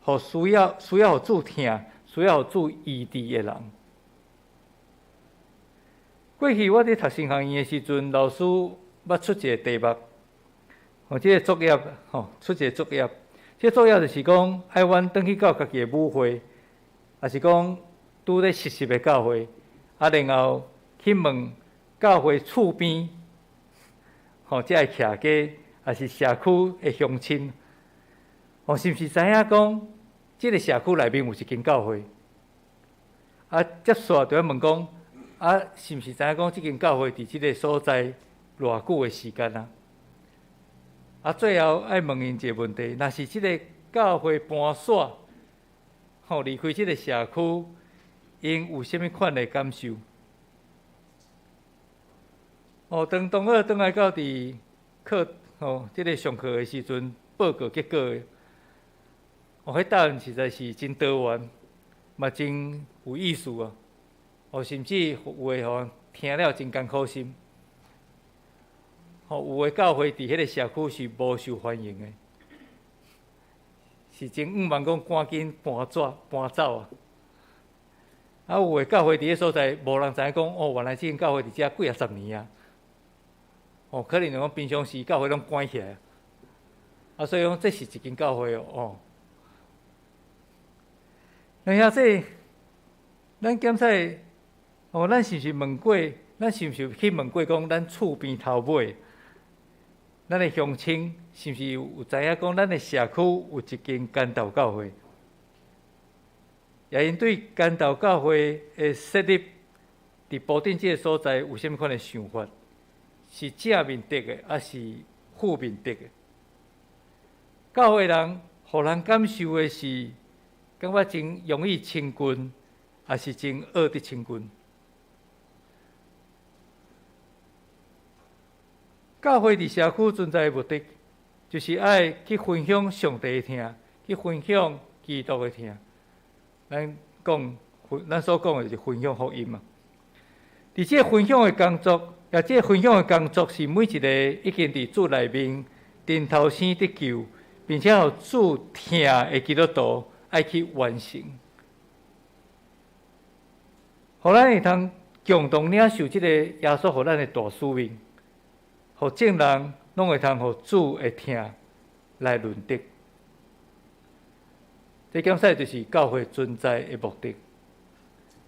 予需要予主疼、需要予主醫治的人。過去我佇讀神學院的時陣，老師捌出一個題目，吼，這個作業，吼，出一個作業。這個作業就是講，愛阮轉去到家己的母會，抑是講拄咧實習的教會，啊，然後去問教會厝邊，吼，這个徛家，抑是社區的鄉親，吼，是毋是知影講，這个社區內面有一間教會？啊，接續就愛問講，啊，是毋是知影講這間教會佇這个所在偌久的時間啊？啊，最後愛問𪜶一个問題：若是這个教會搬徙，吼，離開這个社區，𪜶有啥物款的感受？哦，當同學轉來到佇課，吼，這个上課的時陣，報告結果的，哦，彼答案實在是真多元，嘛真有意思啊！哦，甚至有的予聽了真艱苦心。吼，有的教會佇彼个社區是無受歡迎的，是真向望講趕緊搬走搬走啊！啊，有的教會佇彼所在，無人知影講，哦，原來這間教會佇遮幾仔十年啊！哦，可能就講平常時教會攏關起來，啊，所以講這是一間教會哦。哦，那遐這，咱檢查，哦，咱是毋是問過？咱是毋是去問過講，咱厝邊頭尾，咱的鄉親是毋是有知影講咱的社區有一間堅道教會？也𪜶對堅道教會的設立佇埔鎮這个所在有啥物款的想法？是正面的的，抑是負面的？教會人予人感受的是感覺真容易親近，抑是真惡得親近？教會佇社區存在的目的，就是愛去分享上帝的疼，去分享基督的疼。咱講，咱所講的就是分享福音嘛。佇這个分享的工作，也這个分享的工作是每一個已經佇主內面重頭生得救，並且予主疼的基督徒愛去完成。予咱會通共同領受這个耶穌予咱的大使命，予眾人攏會通予主的疼來潤得。這檢使就是教會存在的目的，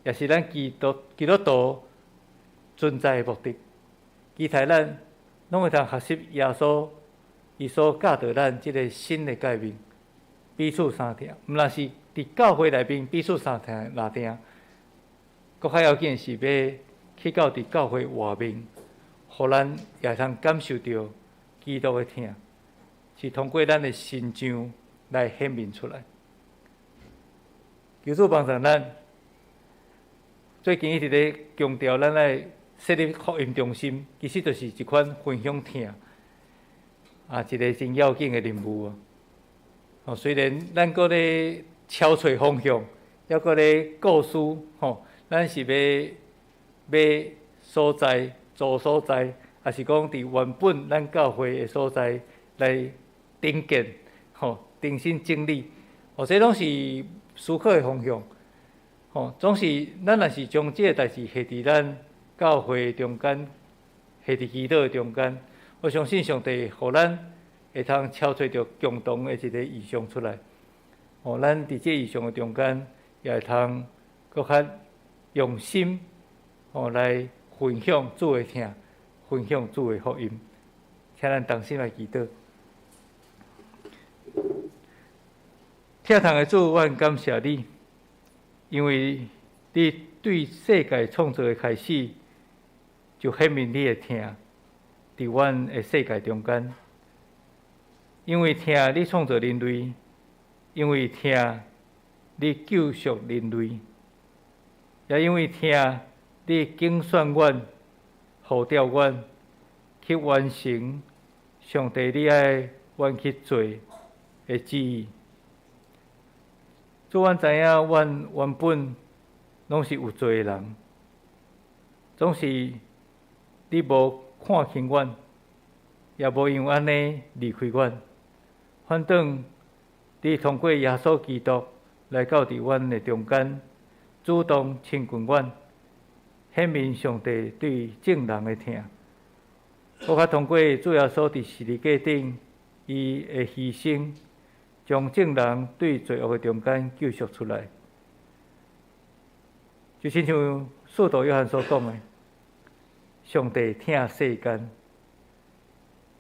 也是咱基督徒存在的目的。期待咱攏會通學習耶穌伊所教導咱這个新的誡命，彼此相疼。毋但是佇教會內面彼此相疼若疼，閣較要緊是欲去到佇教會外面，予咱也會通感受著基督的疼，是通過咱的身上來顯明出來。求主幫助咱。最近一直咧強調，咱愛設立福音中心，其實就是一款分享疼，一个真要緊的任務啊。哦，雖然咱閣咧敲揣方向，猶閣咧構思，吼，咱是欲買所在、租所在，抑是講佇原本咱教會的所在來重建，吼，重新整理，哦，這攏是思考的方向，吼，總是咱若是將這个代誌下佇咱教會中間，下佇祈禱的中間，我相信上帝予咱會通敲揣著共同的一个異象出來，哦，咱佇這異象的中間，也會通閣較用心，哦，來分享主的疼，分享主的福音，請咱同心來祈禱。疼痛的主，阮感謝你，因為你對世界創造的開始，就顯明你的疼，佇阮的世界中間。因為疼你創造人類，因為疼你救贖人類，也因為疼你揀選阮、呼召阮去完成上帝你愛阮去做的旨意。主，阮知影，阮原本攏是有罪的人，總是你無看輕阮，也無因為按呢離開阮，反轉你通過耶穌基督來到佇阮的中間，主動親近阮，顯明上帝對眾人的疼。閣較通過主耶穌佇十字架頂伊的犧牲，將眾人對罪惡的中間救贖出來，就親像使徒約翰所講的，上帝疼世間，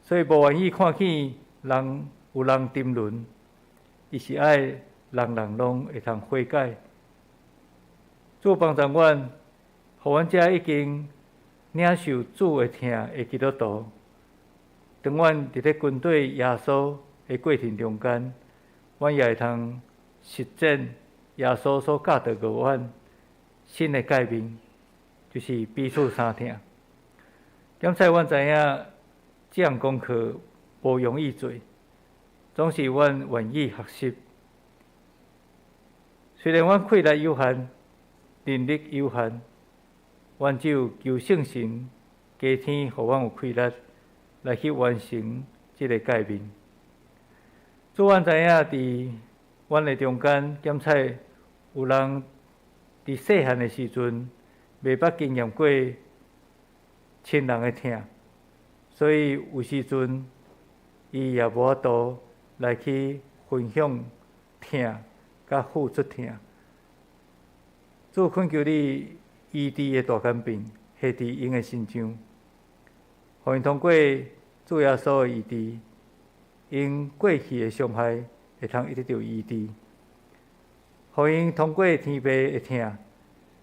所以無願意看見人有人沉淪，伊是愛人人攏會通悔改。主幫助阮，予阮這已經領受主的疼的基督徒，當阮佇咧跟隨耶穌的過程中間，阮也會通實踐耶穌所教導過阮新的誡命，就是彼此相疼。檢採阮知影，這項功課無容易做，總是阮願意學習。雖然阮氣力有限，能力有限，阮只有求聖神加添，予阮有氣力來去完成這个誡命。主，阮知影，佇阮的中間，檢採有人佇細漢的時陣，袂捌經驗過親人的疼，所以有時陣伊也無法度來去分享疼，佮付出疼。主，懇求你醫治的大權柄下佇𪜶的身上，予𪜶通過主耶穌的醫治， 𪜶过去的伤害会通得著医治，予𪜶通过天父的疼，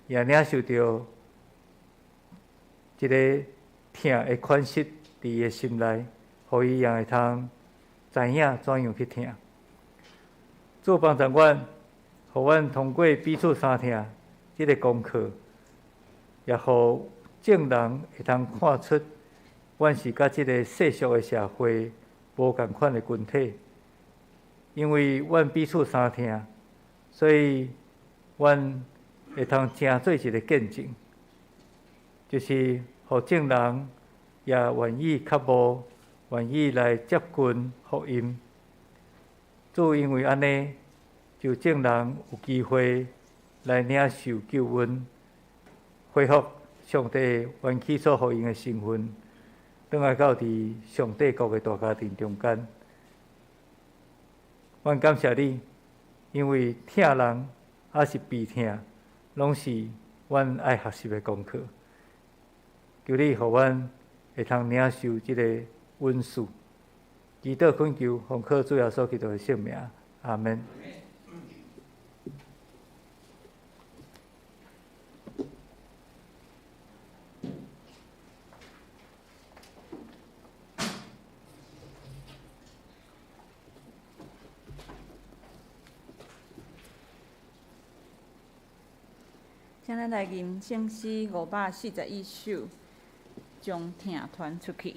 也领受著这个疼的款式伫伊的心内，予伊也会通知影怎样去疼。主帮助阮，予阮通过彼此相疼这个功课，也予众人会通看出，阮是佮这个世俗的社会无仝款的群体。因为阮彼此相疼，所以阮会通成做一个见证，就是予众人也愿意较无愿意来接近福音。主因为按呢，就众人有机会来领受救恩，恢复上帝原起初予𪜶的身份，转来到伫上帝国的大家庭中间。阮感谢你，因为疼人抑是被疼，拢是阮爱学习的功课。求你予阮会通领受这个恩赐。祈祷恳求，奉靠主耶稣基督的圣名，阿们。请咱来吟圣诗541首，将疼传出去。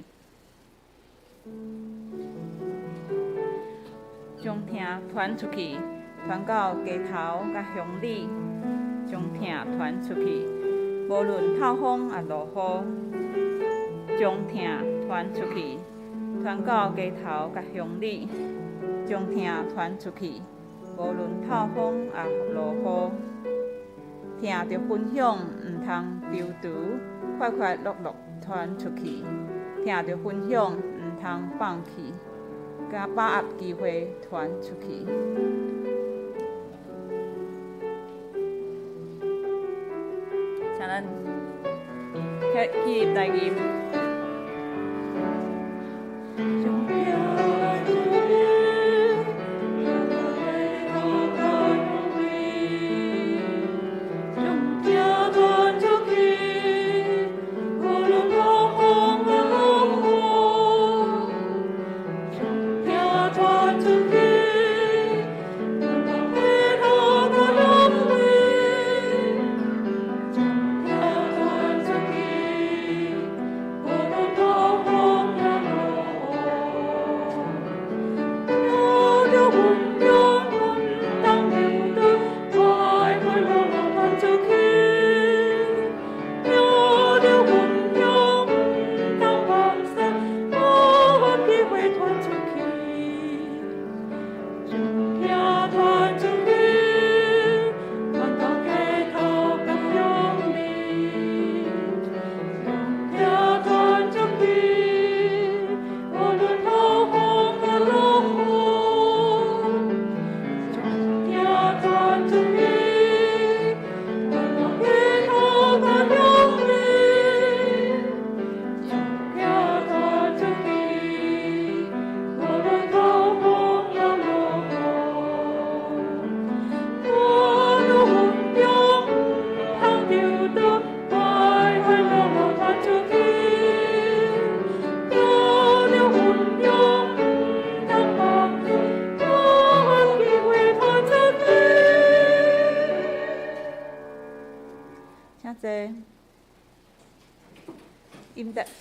将疼传出去，传到街头佮乡里，将疼传出去，无论透风抑落雨，将疼传出去，传到街头佮乡里，将疼传出去，无论透风抑落雨，疼著分享，毋通踌躇，快快乐乐传出去，疼著分享，毋通放弃，共把握机会传出去。请咱起立来吟。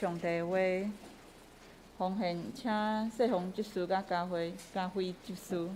上帝话，奉献，请世宏执事佮嘉辉、嘉辉执事。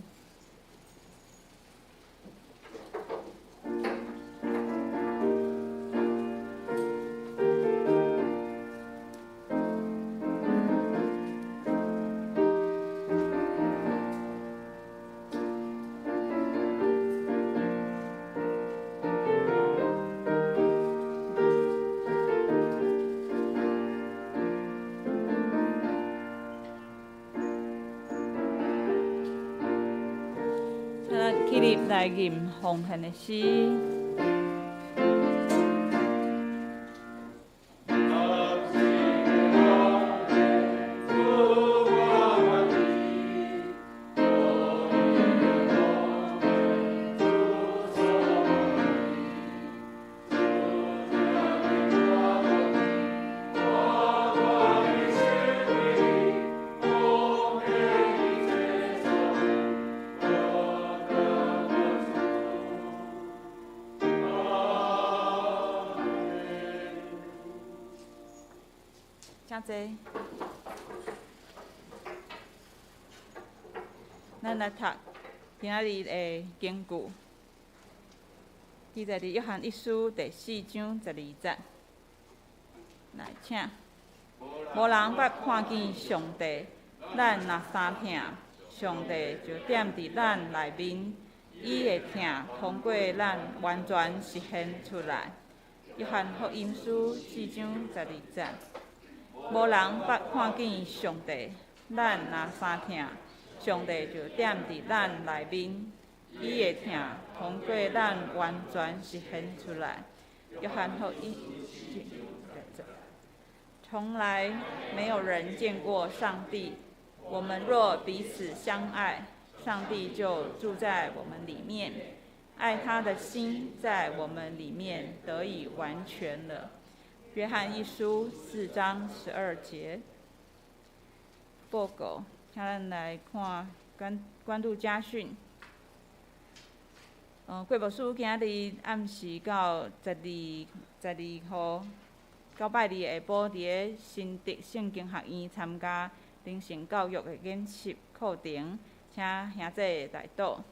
来吟奉献的诗。請坐。咱來讀今仔日的經句，記載佇約翰一書第四章十二節。來，請。無人捌看見上帝，咱若相疼，上帝就踮佇咱內面，伊的疼通過咱完全實現出來。約翰福音書四章十二節。無人捌看見上帝，咱若相疼，上帝就踮佇咱內面，伊的疼通過咱完全實現出來。約翰福音。從來沒有人見過上帝。我們若彼此相愛，上帝就住在我們裡面，愛他的心在我們裡面得以完全了。約翰一書四章十二節。報告，請咱來看關關渡家訓。郭牧師今日暗時到12號，到拜二下晡，佇咧新竹聖經學院參加靈性教育的研習課程，請兄弟來到。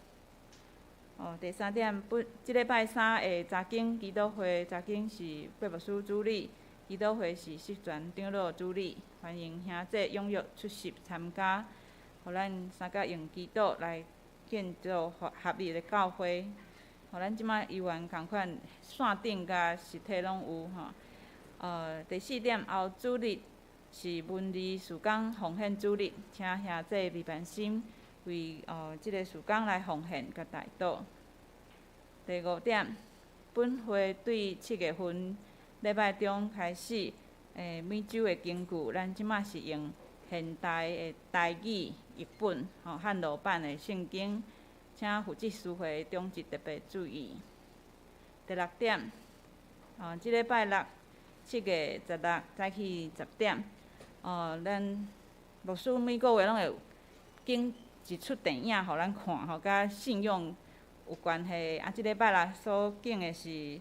哦，第三點，本這禮拜三的查經祈禱會，查經是郭牧師主理，祈禱會是釋傳長老主理，歡迎兄弟踴躍出席參加，予咱三甲用祈禱來建造合一的教會。予咱這擺猶原仝款線頂佮實體攏有吼。第四點，後主日是文字事工奉獻主日，請兄弟李萬心為這个事工來奉獻佮代禱。第五點，本會對7月份禮拜中開始，每週的經句，咱這擺是用現代的台語譯本，吼漢羅版的聖經，請負責司會長執特別注意。第六點，這禮拜六7月16早起10點，咱牧師每個月攏會揀一齣電影予咱看，吼，佮信仰有關係。啊，這禮拜六所揀的是《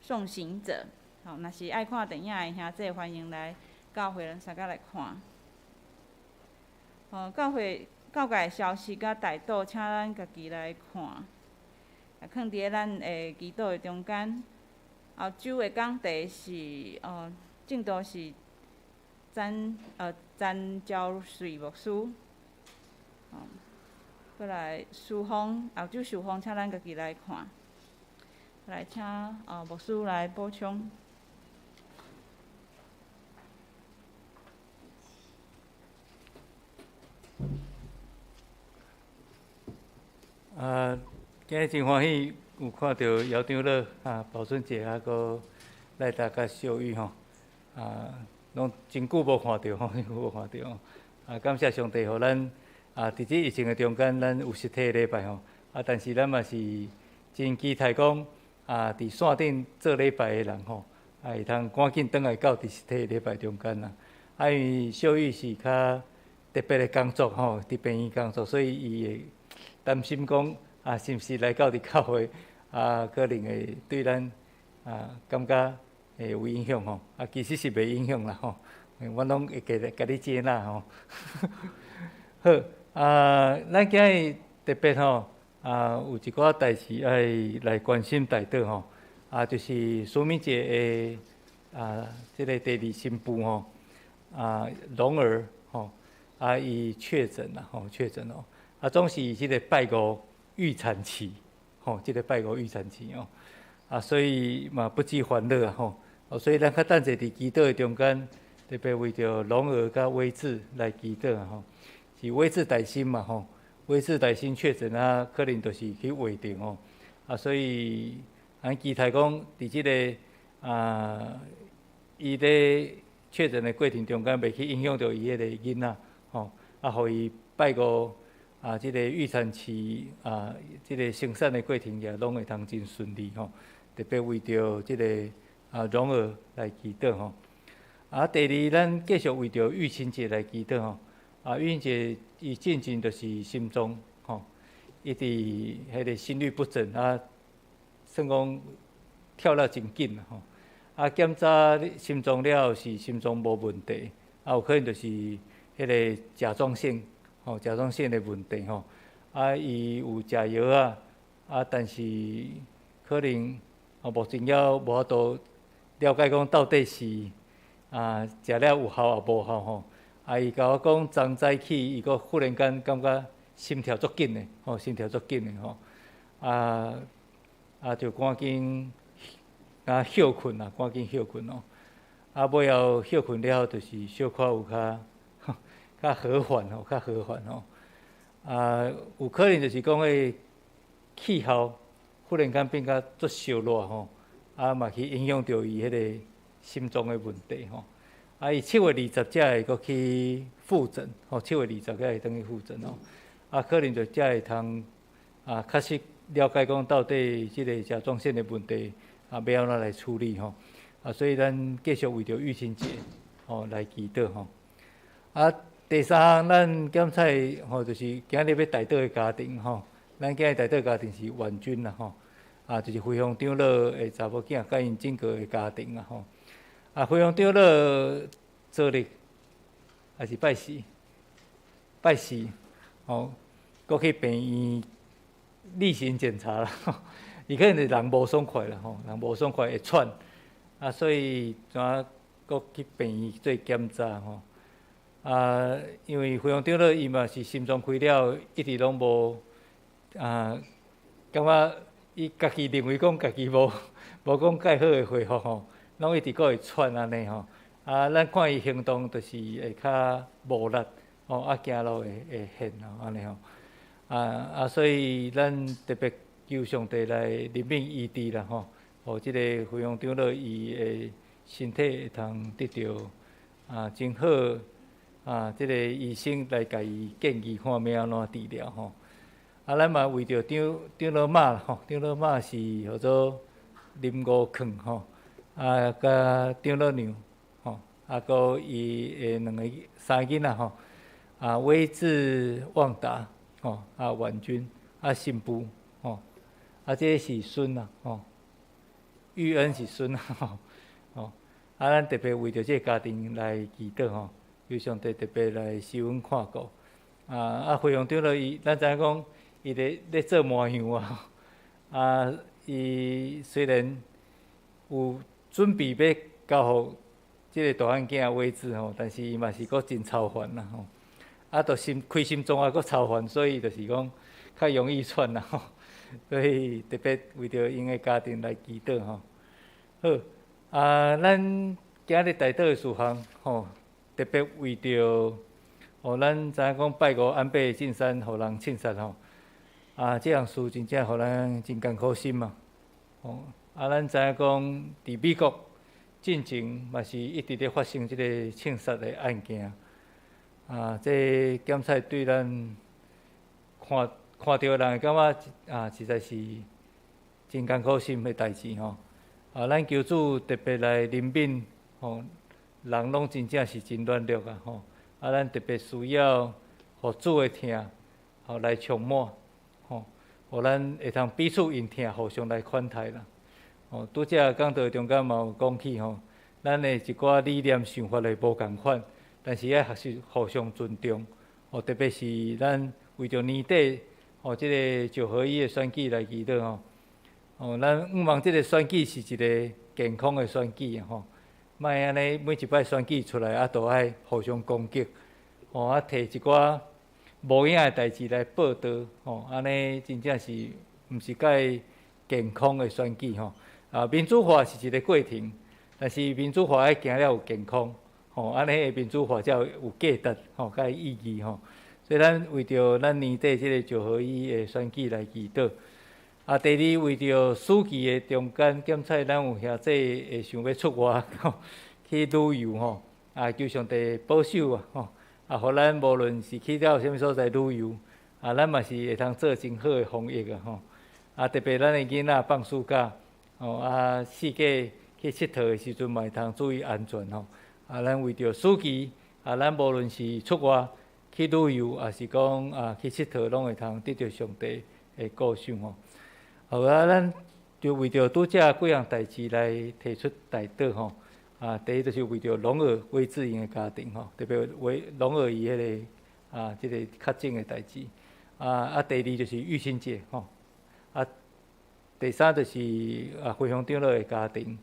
送行者》，吼，若是愛看電影的兄弟，歡迎來教會咱三甲來看。教會教界消息佮代禱，請咱家己來看，啊，囥佇咧咱的祈禱的中間。後週的講題是，證道是詹昭瑞牧師。閣來書風，後週書風，請咱家己來看。來，請牧師來補充。啊，今日真歡喜有看著姚長老啊、寶春姐啊，閣賴大佮秀玉吼，啊，攏真久無看著吼，真久無看著吼。啊，感謝上帝，予咱啊，佇這疫情的中間，咱有實體禮拜吼。啊，但是咱嘛是真期待講啊，佇線頂做禮拜的人吼，啊，會通趕緊轉來到佇實體禮拜中間啦。啊，因為秀玉是較特別的工作吼，佇病院工作，所以伊會擔心講啊，是毋是來到佇教會啊，可能會對咱啊感覺會有影響吼。啊，其實是袂影響啦吼，阮攏會共共你接納吼。好，啊，咱今日特別吼啊，有一寡代誌愛來關心代禱吼。啊，就是蘇明姐的啊，這个第二新婦吼，啊，蓉兒吼，啊，伊確診啦吼，確診哦。啊，總是這个拜五預產期，吼，這个拜五預產期哦，啊，所以嘛不羈歡樂吼，哦，所以咱較等者佇祈禱的中間，特別為著蓉兒佮威志來祈禱吼，是威志大心嘛吼，威志大心確診啊，可能就是去畫定吼，啊，所以咱期待講佇這个啊，伊咧確診的過程中間，袂去影響著伊彼個囡仔吼，啊，予伊拜五。啊，這个預產期啊，這个生產的過程也攏會通真順利吼。特別為著這个啊蓉兒來祈禱吼。啊，第二，咱繼續為著玉清姐來祈禱吼。啊，玉清姐伊進前就是心臟吼，伊佇彼个心律不整啊，算講跳了真緊吼。啊，檢查心臟了後是心臟無問題，啊，有可能就是彼个甲狀腺，吼，甲狀腺的問題吼。啊，伊有食藥啊，啊，但是可能哦，目前猶無法度了解講到底是啊，食了有效抑無效吼。啊，伊共我講，昨早起伊閣忽然間感覺心跳足緊的，吼，心跳足緊的吼。啊啊，就趕緊啊歇睏啊，趕緊歇睏哦。啊，尾後歇睏了後，就是小可有較較和緩吼，較和緩吼。啊，有可能就是講彼个氣候忽然間變甲足燒熱吼，啊嘛去影響著伊彼个心臟的問題吼。啊，伊7月20才會閣去復診，吼，7月20才會轉去復診吼。啊，可能就才會通啊，確實了解講到底這个甲狀腺的問題啊，欲按怎來處理吼。啊，所以咱繼續為著玉清姐吼來祈禱吼。啊，第三項咱檢採吼，就是今日欲代禱的家庭吼。咱今日代禱家庭是婉君啦吼，啊，就是飛鴻長老的查某囝，佮𪜶整個的家庭啊吼。啊，飛鴻長老昨日還是拜四，拜四吼，閣去病院例行檢查啦。伊可能是人無爽快啦吼，人無爽快會喘，啊，所以怎閣去病院做檢查吼。啊，因為飛鴻長老伊嘛是心臟開了，一直攏無啊，感覺伊家己認為講家己無無講蓋好的恢復吼，攏一直閣會喘按呢吼。啊，咱看伊行動就是會較無力，吼，啊，行路會會現吼，按呢吼。啊啊，所以咱特別求上帝來憐憫醫治啦吼，予這个飛鴻長老伊的身體會通得著啊真好啊，這个醫生來共伊建議看欲按怎治療吼。啊，咱嘛為著長長老媽吼，長老媽是號做林五勸吼，啊，佮長老娘吼，啊，閣伊的兩個三个囡仔吼，啊，威志旺達吼，啊，婉君，啊，新婦吼，啊，這个是孫啊吼，玉恩是孫啊吼，吼，啊，咱特別為著這个家庭來祈禱吼，求上帝特別來施恩看顧。啊啊，飛鴻長老伊，咱知影講，伊咧咧做麻油啊，啊，伊雖然有準備欲交予這个大漢囝位置吼，但是伊嘛是閣真操煩啦吼。啊，就心開心臟啊，閣操煩，所以就是講較容易喘啦吼。所以特別為著𪜶的家庭來祈禱吼。好，啊，咱今日代禱的事項吼，特別為著，哦，咱知影講拜五安倍晉三予人槍殺吼，啊，這項事真正予咱真艱苦心嘛。吼，啊，咱知影講佇美國進前嘛是一直咧發生這个槍殺的案件。啊，這檢採對咱看看著的人會感覺啊，實在是真艱苦心的代誌吼。啊，咱求主特別來憐憫吼，人攏真正是真軟弱啊吼。啊，咱特別需要予主的疼，吼來充滿，吼，予咱會通彼此因疼互相來款待啦。吼，拄才講道中間嘛有講起吼，咱的一寡理念想法會無仝款，但是愛學習互相尊重。吼，特別是咱為著年底吼，這个九合一的選舉來祈禱吼。哦，咱向望這个選舉是一个健康的選舉吼，莫按呢每一擺選舉出來啊，都愛互相攻擊，吼啊，提一寡無影的代誌來報道，吼，按呢真正是毋是蓋健康的選舉吼。啊，民主化是一个過程，但是民主化愛行了有健康，吼，按呢民主化才有價值，吼，佮意義吼。所以咱為著咱年底這个九合一的選舉來祈禱。啊，第二為著暑期的中間，檢採咱有兄弟會想欲出外去旅遊吼，啊，求上帝保守啊吼，啊，予咱無論是去到啥物所在旅遊，啊，咱嘛是會通做真好的防疫啊吼。啊，特別咱的囡仔放暑假，吼啊，四界去𨑨迌的時陣嘛會通注意安全吼。啊，咱為著暑期，啊，咱無論是出外去旅遊，抑是講啊去𨑨迌，攏會通得著上帝的顧守吼。好啊，咱就為著拄才幾項代誌來提出代禱吼。啊，第一就是為著龍兒魏志英的家庭吼，特別為龍兒伊彼个啊，這個確診的代誌。啊，第二就是玉清姐吼。啊，第三就是啊，輝煌長老的家庭。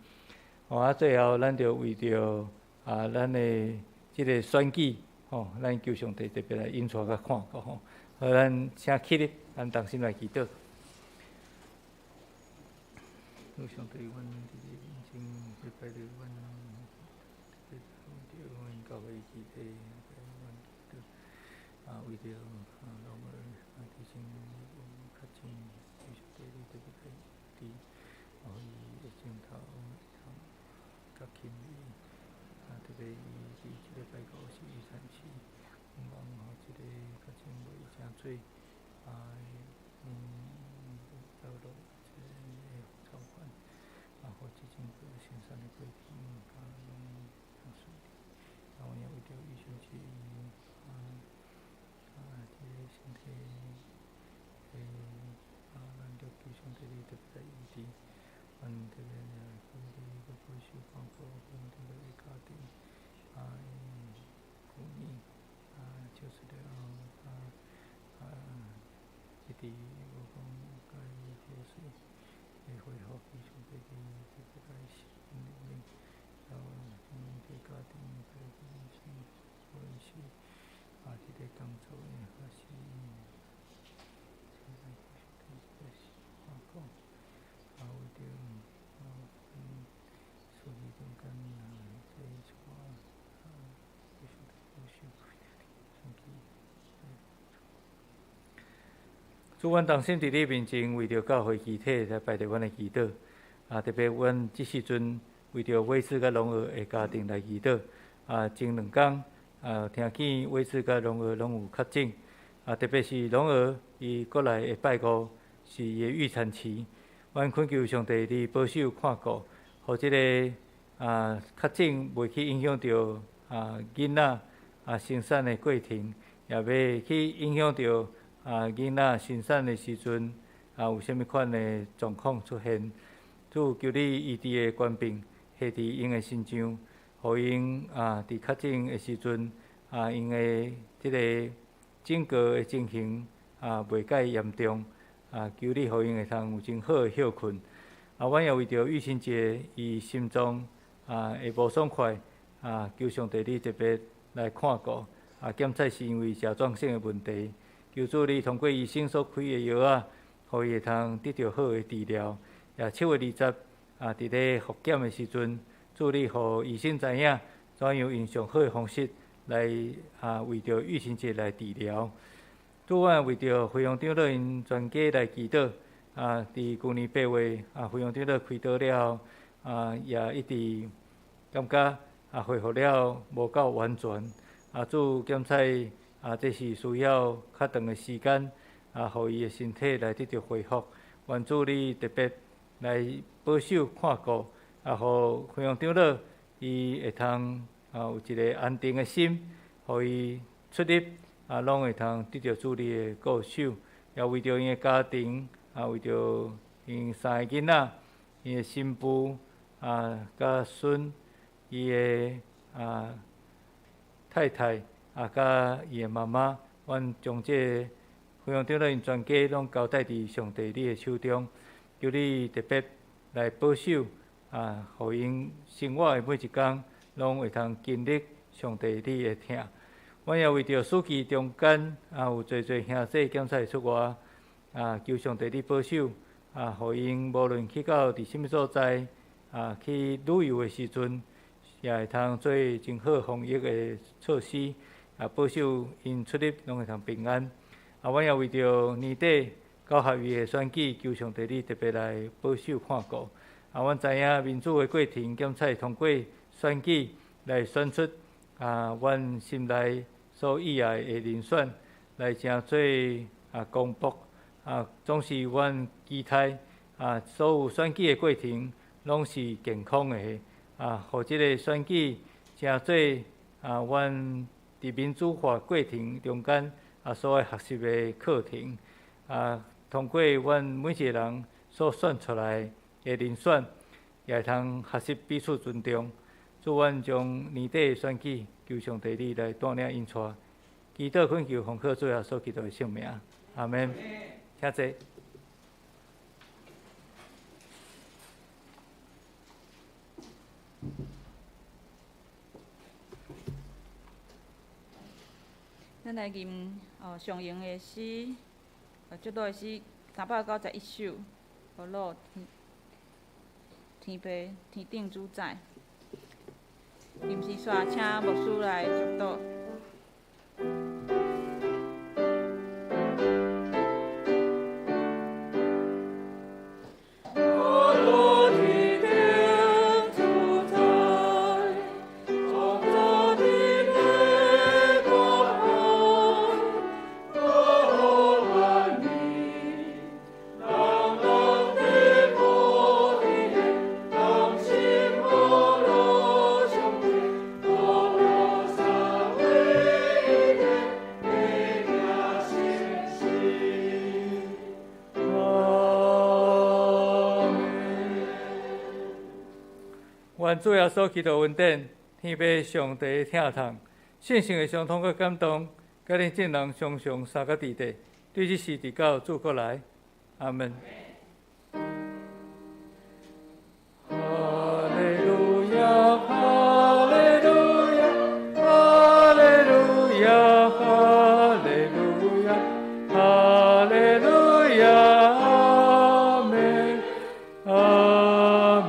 吼，啊，最後咱就為著啊，咱的這個選舉吼，咱求上帝特別來引帶佮看顧吼。好，咱請起立，咱同心來祈禱。主上帝，阮佇你面前禮拜你，阮特別為著阮教會肢體，阮祈禱啊，為著啊，龍兒啊，弟兄有確診，求上帝你特別來醫治，予伊的症頭會通較輕微，啊，特別伊佇這禮拜五是預產期，希望予這個確診袂誠濟，啊，走落這個操煩，啊，予這整個生產的過程啊，攏誠順利。啊，阮也為著醫生是啊，這個身體的啊，咱著求上帝你特別來醫治，阮特別來求你閣保守看顧阮這個家庭，啊，舊年啊，手術了後啊啊，一直無講共伊好勢，會恢復，求上帝你特別來施恩憐憫，然後阮這家庭的人生，無論是啊，這個工作的，還是現在求上帝來看顧，啊，為著啊，阮事業中間啊，這一寡啊，求上帝保守，選舉。主，阮同心佇你面前，為著教會肢體來拜著阮的祈禱。啊，特別阮這時陣為著偉志佮龍兒的家庭來祈禱。啊，前兩工啊，聽見偉志佮龍兒攏有確診。啊，特別是龍兒，伊過來的拜五是伊的預產期。阮懇求上帝你保守看顧，予這个啊確診袂去影響著啊囡仔啊生產的過程，也袂去影響著啊囡仔生產的時陣啊有啥物款的狀況出現。主，求你醫治的權柄下佇𪜶的身上，予𪜶啊佇確診的時陣啊，𪜶的這个整個的情形啊袂介嚴重啊，求你予𪜶會通有真好的歇睏。啊，阮也為著玉清姐伊心臟啊會無爽快啊，求上帝你特別來看顧啊，檢測是因為甲狀腺的問題，求主你通過醫生所開的藥仔，予伊會通得著好的治療。也7月20啊，佇咧復檢的時陣，主你予醫生知影，怎樣用上好的方式來啊，為著玉清姐來治療。主，阮為著輝煌長老𪜶全家來祈禱。啊，佇舊年8月啊，輝煌長老開刀了後，啊，也一直感覺啊恢復了無夠完全。啊，主，檢測啊，這是需要較長的時間啊，予伊的身體來得著恢復。願主你特別來保守看顧，啊，予輝煌長老伊會通啊有一个安定的心，予伊出入啊，攏會通得著主你的顧守，也為著𪜶的家庭，啊，為著𪜶三个囡仔，𪜶的新婦啊，佮孫，伊的啊太太啊，佮伊的媽媽，阮將這個輝煌長老𪜶全家攏交代佇上帝你的手中，求你特別來保守啊，予𪜶生活的每一工，攏會通經歷上帝你的疼。阮也為著暑期中間啊，有濟濟兄弟檢測出外啊，求上帝你保守啊，予𪜶無論去到佇啥物所在啊，去旅遊的時陣，也會通做真好防疫的措施啊，保守𪜶出入攏會通平安。啊，阮也為著年底九合一的選舉，求上帝你特別來保守看顧。啊，阮知影民主的過程，檢測通過選舉來選出啊，阮心內所意愛的人選來成做啊公僕啊，總是阮期待啊，所有選舉的過程攏是健康的啊，予這個選舉成做啊，阮佇民主化過程中間啊所愛學習的課程啊，通過阮每一個人所選出來的人選，也會通學習彼此尊重。主，阮將年底的選舉，求上帝你來帶領引帶，祈禱懇求奉靠主耶穌基督的聖名，阿門。請坐。咱來吟上用的詩，祝禱的詩391首，呵咾天父天頂主宰。吟詩煞，請牧師來祝禱。願主耶穌基督恩典、天父上帝疼痛、聖神的相通佮感動，佮恁眾人常常相佮佇底，對這時直到主閣來。阿門。哈利路亞，哈利路亞，哈利路亞，哈利路亞，哈利路亞，阿門，阿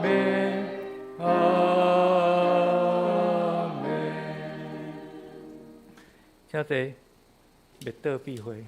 門，阿門。請坐，默禱閉會。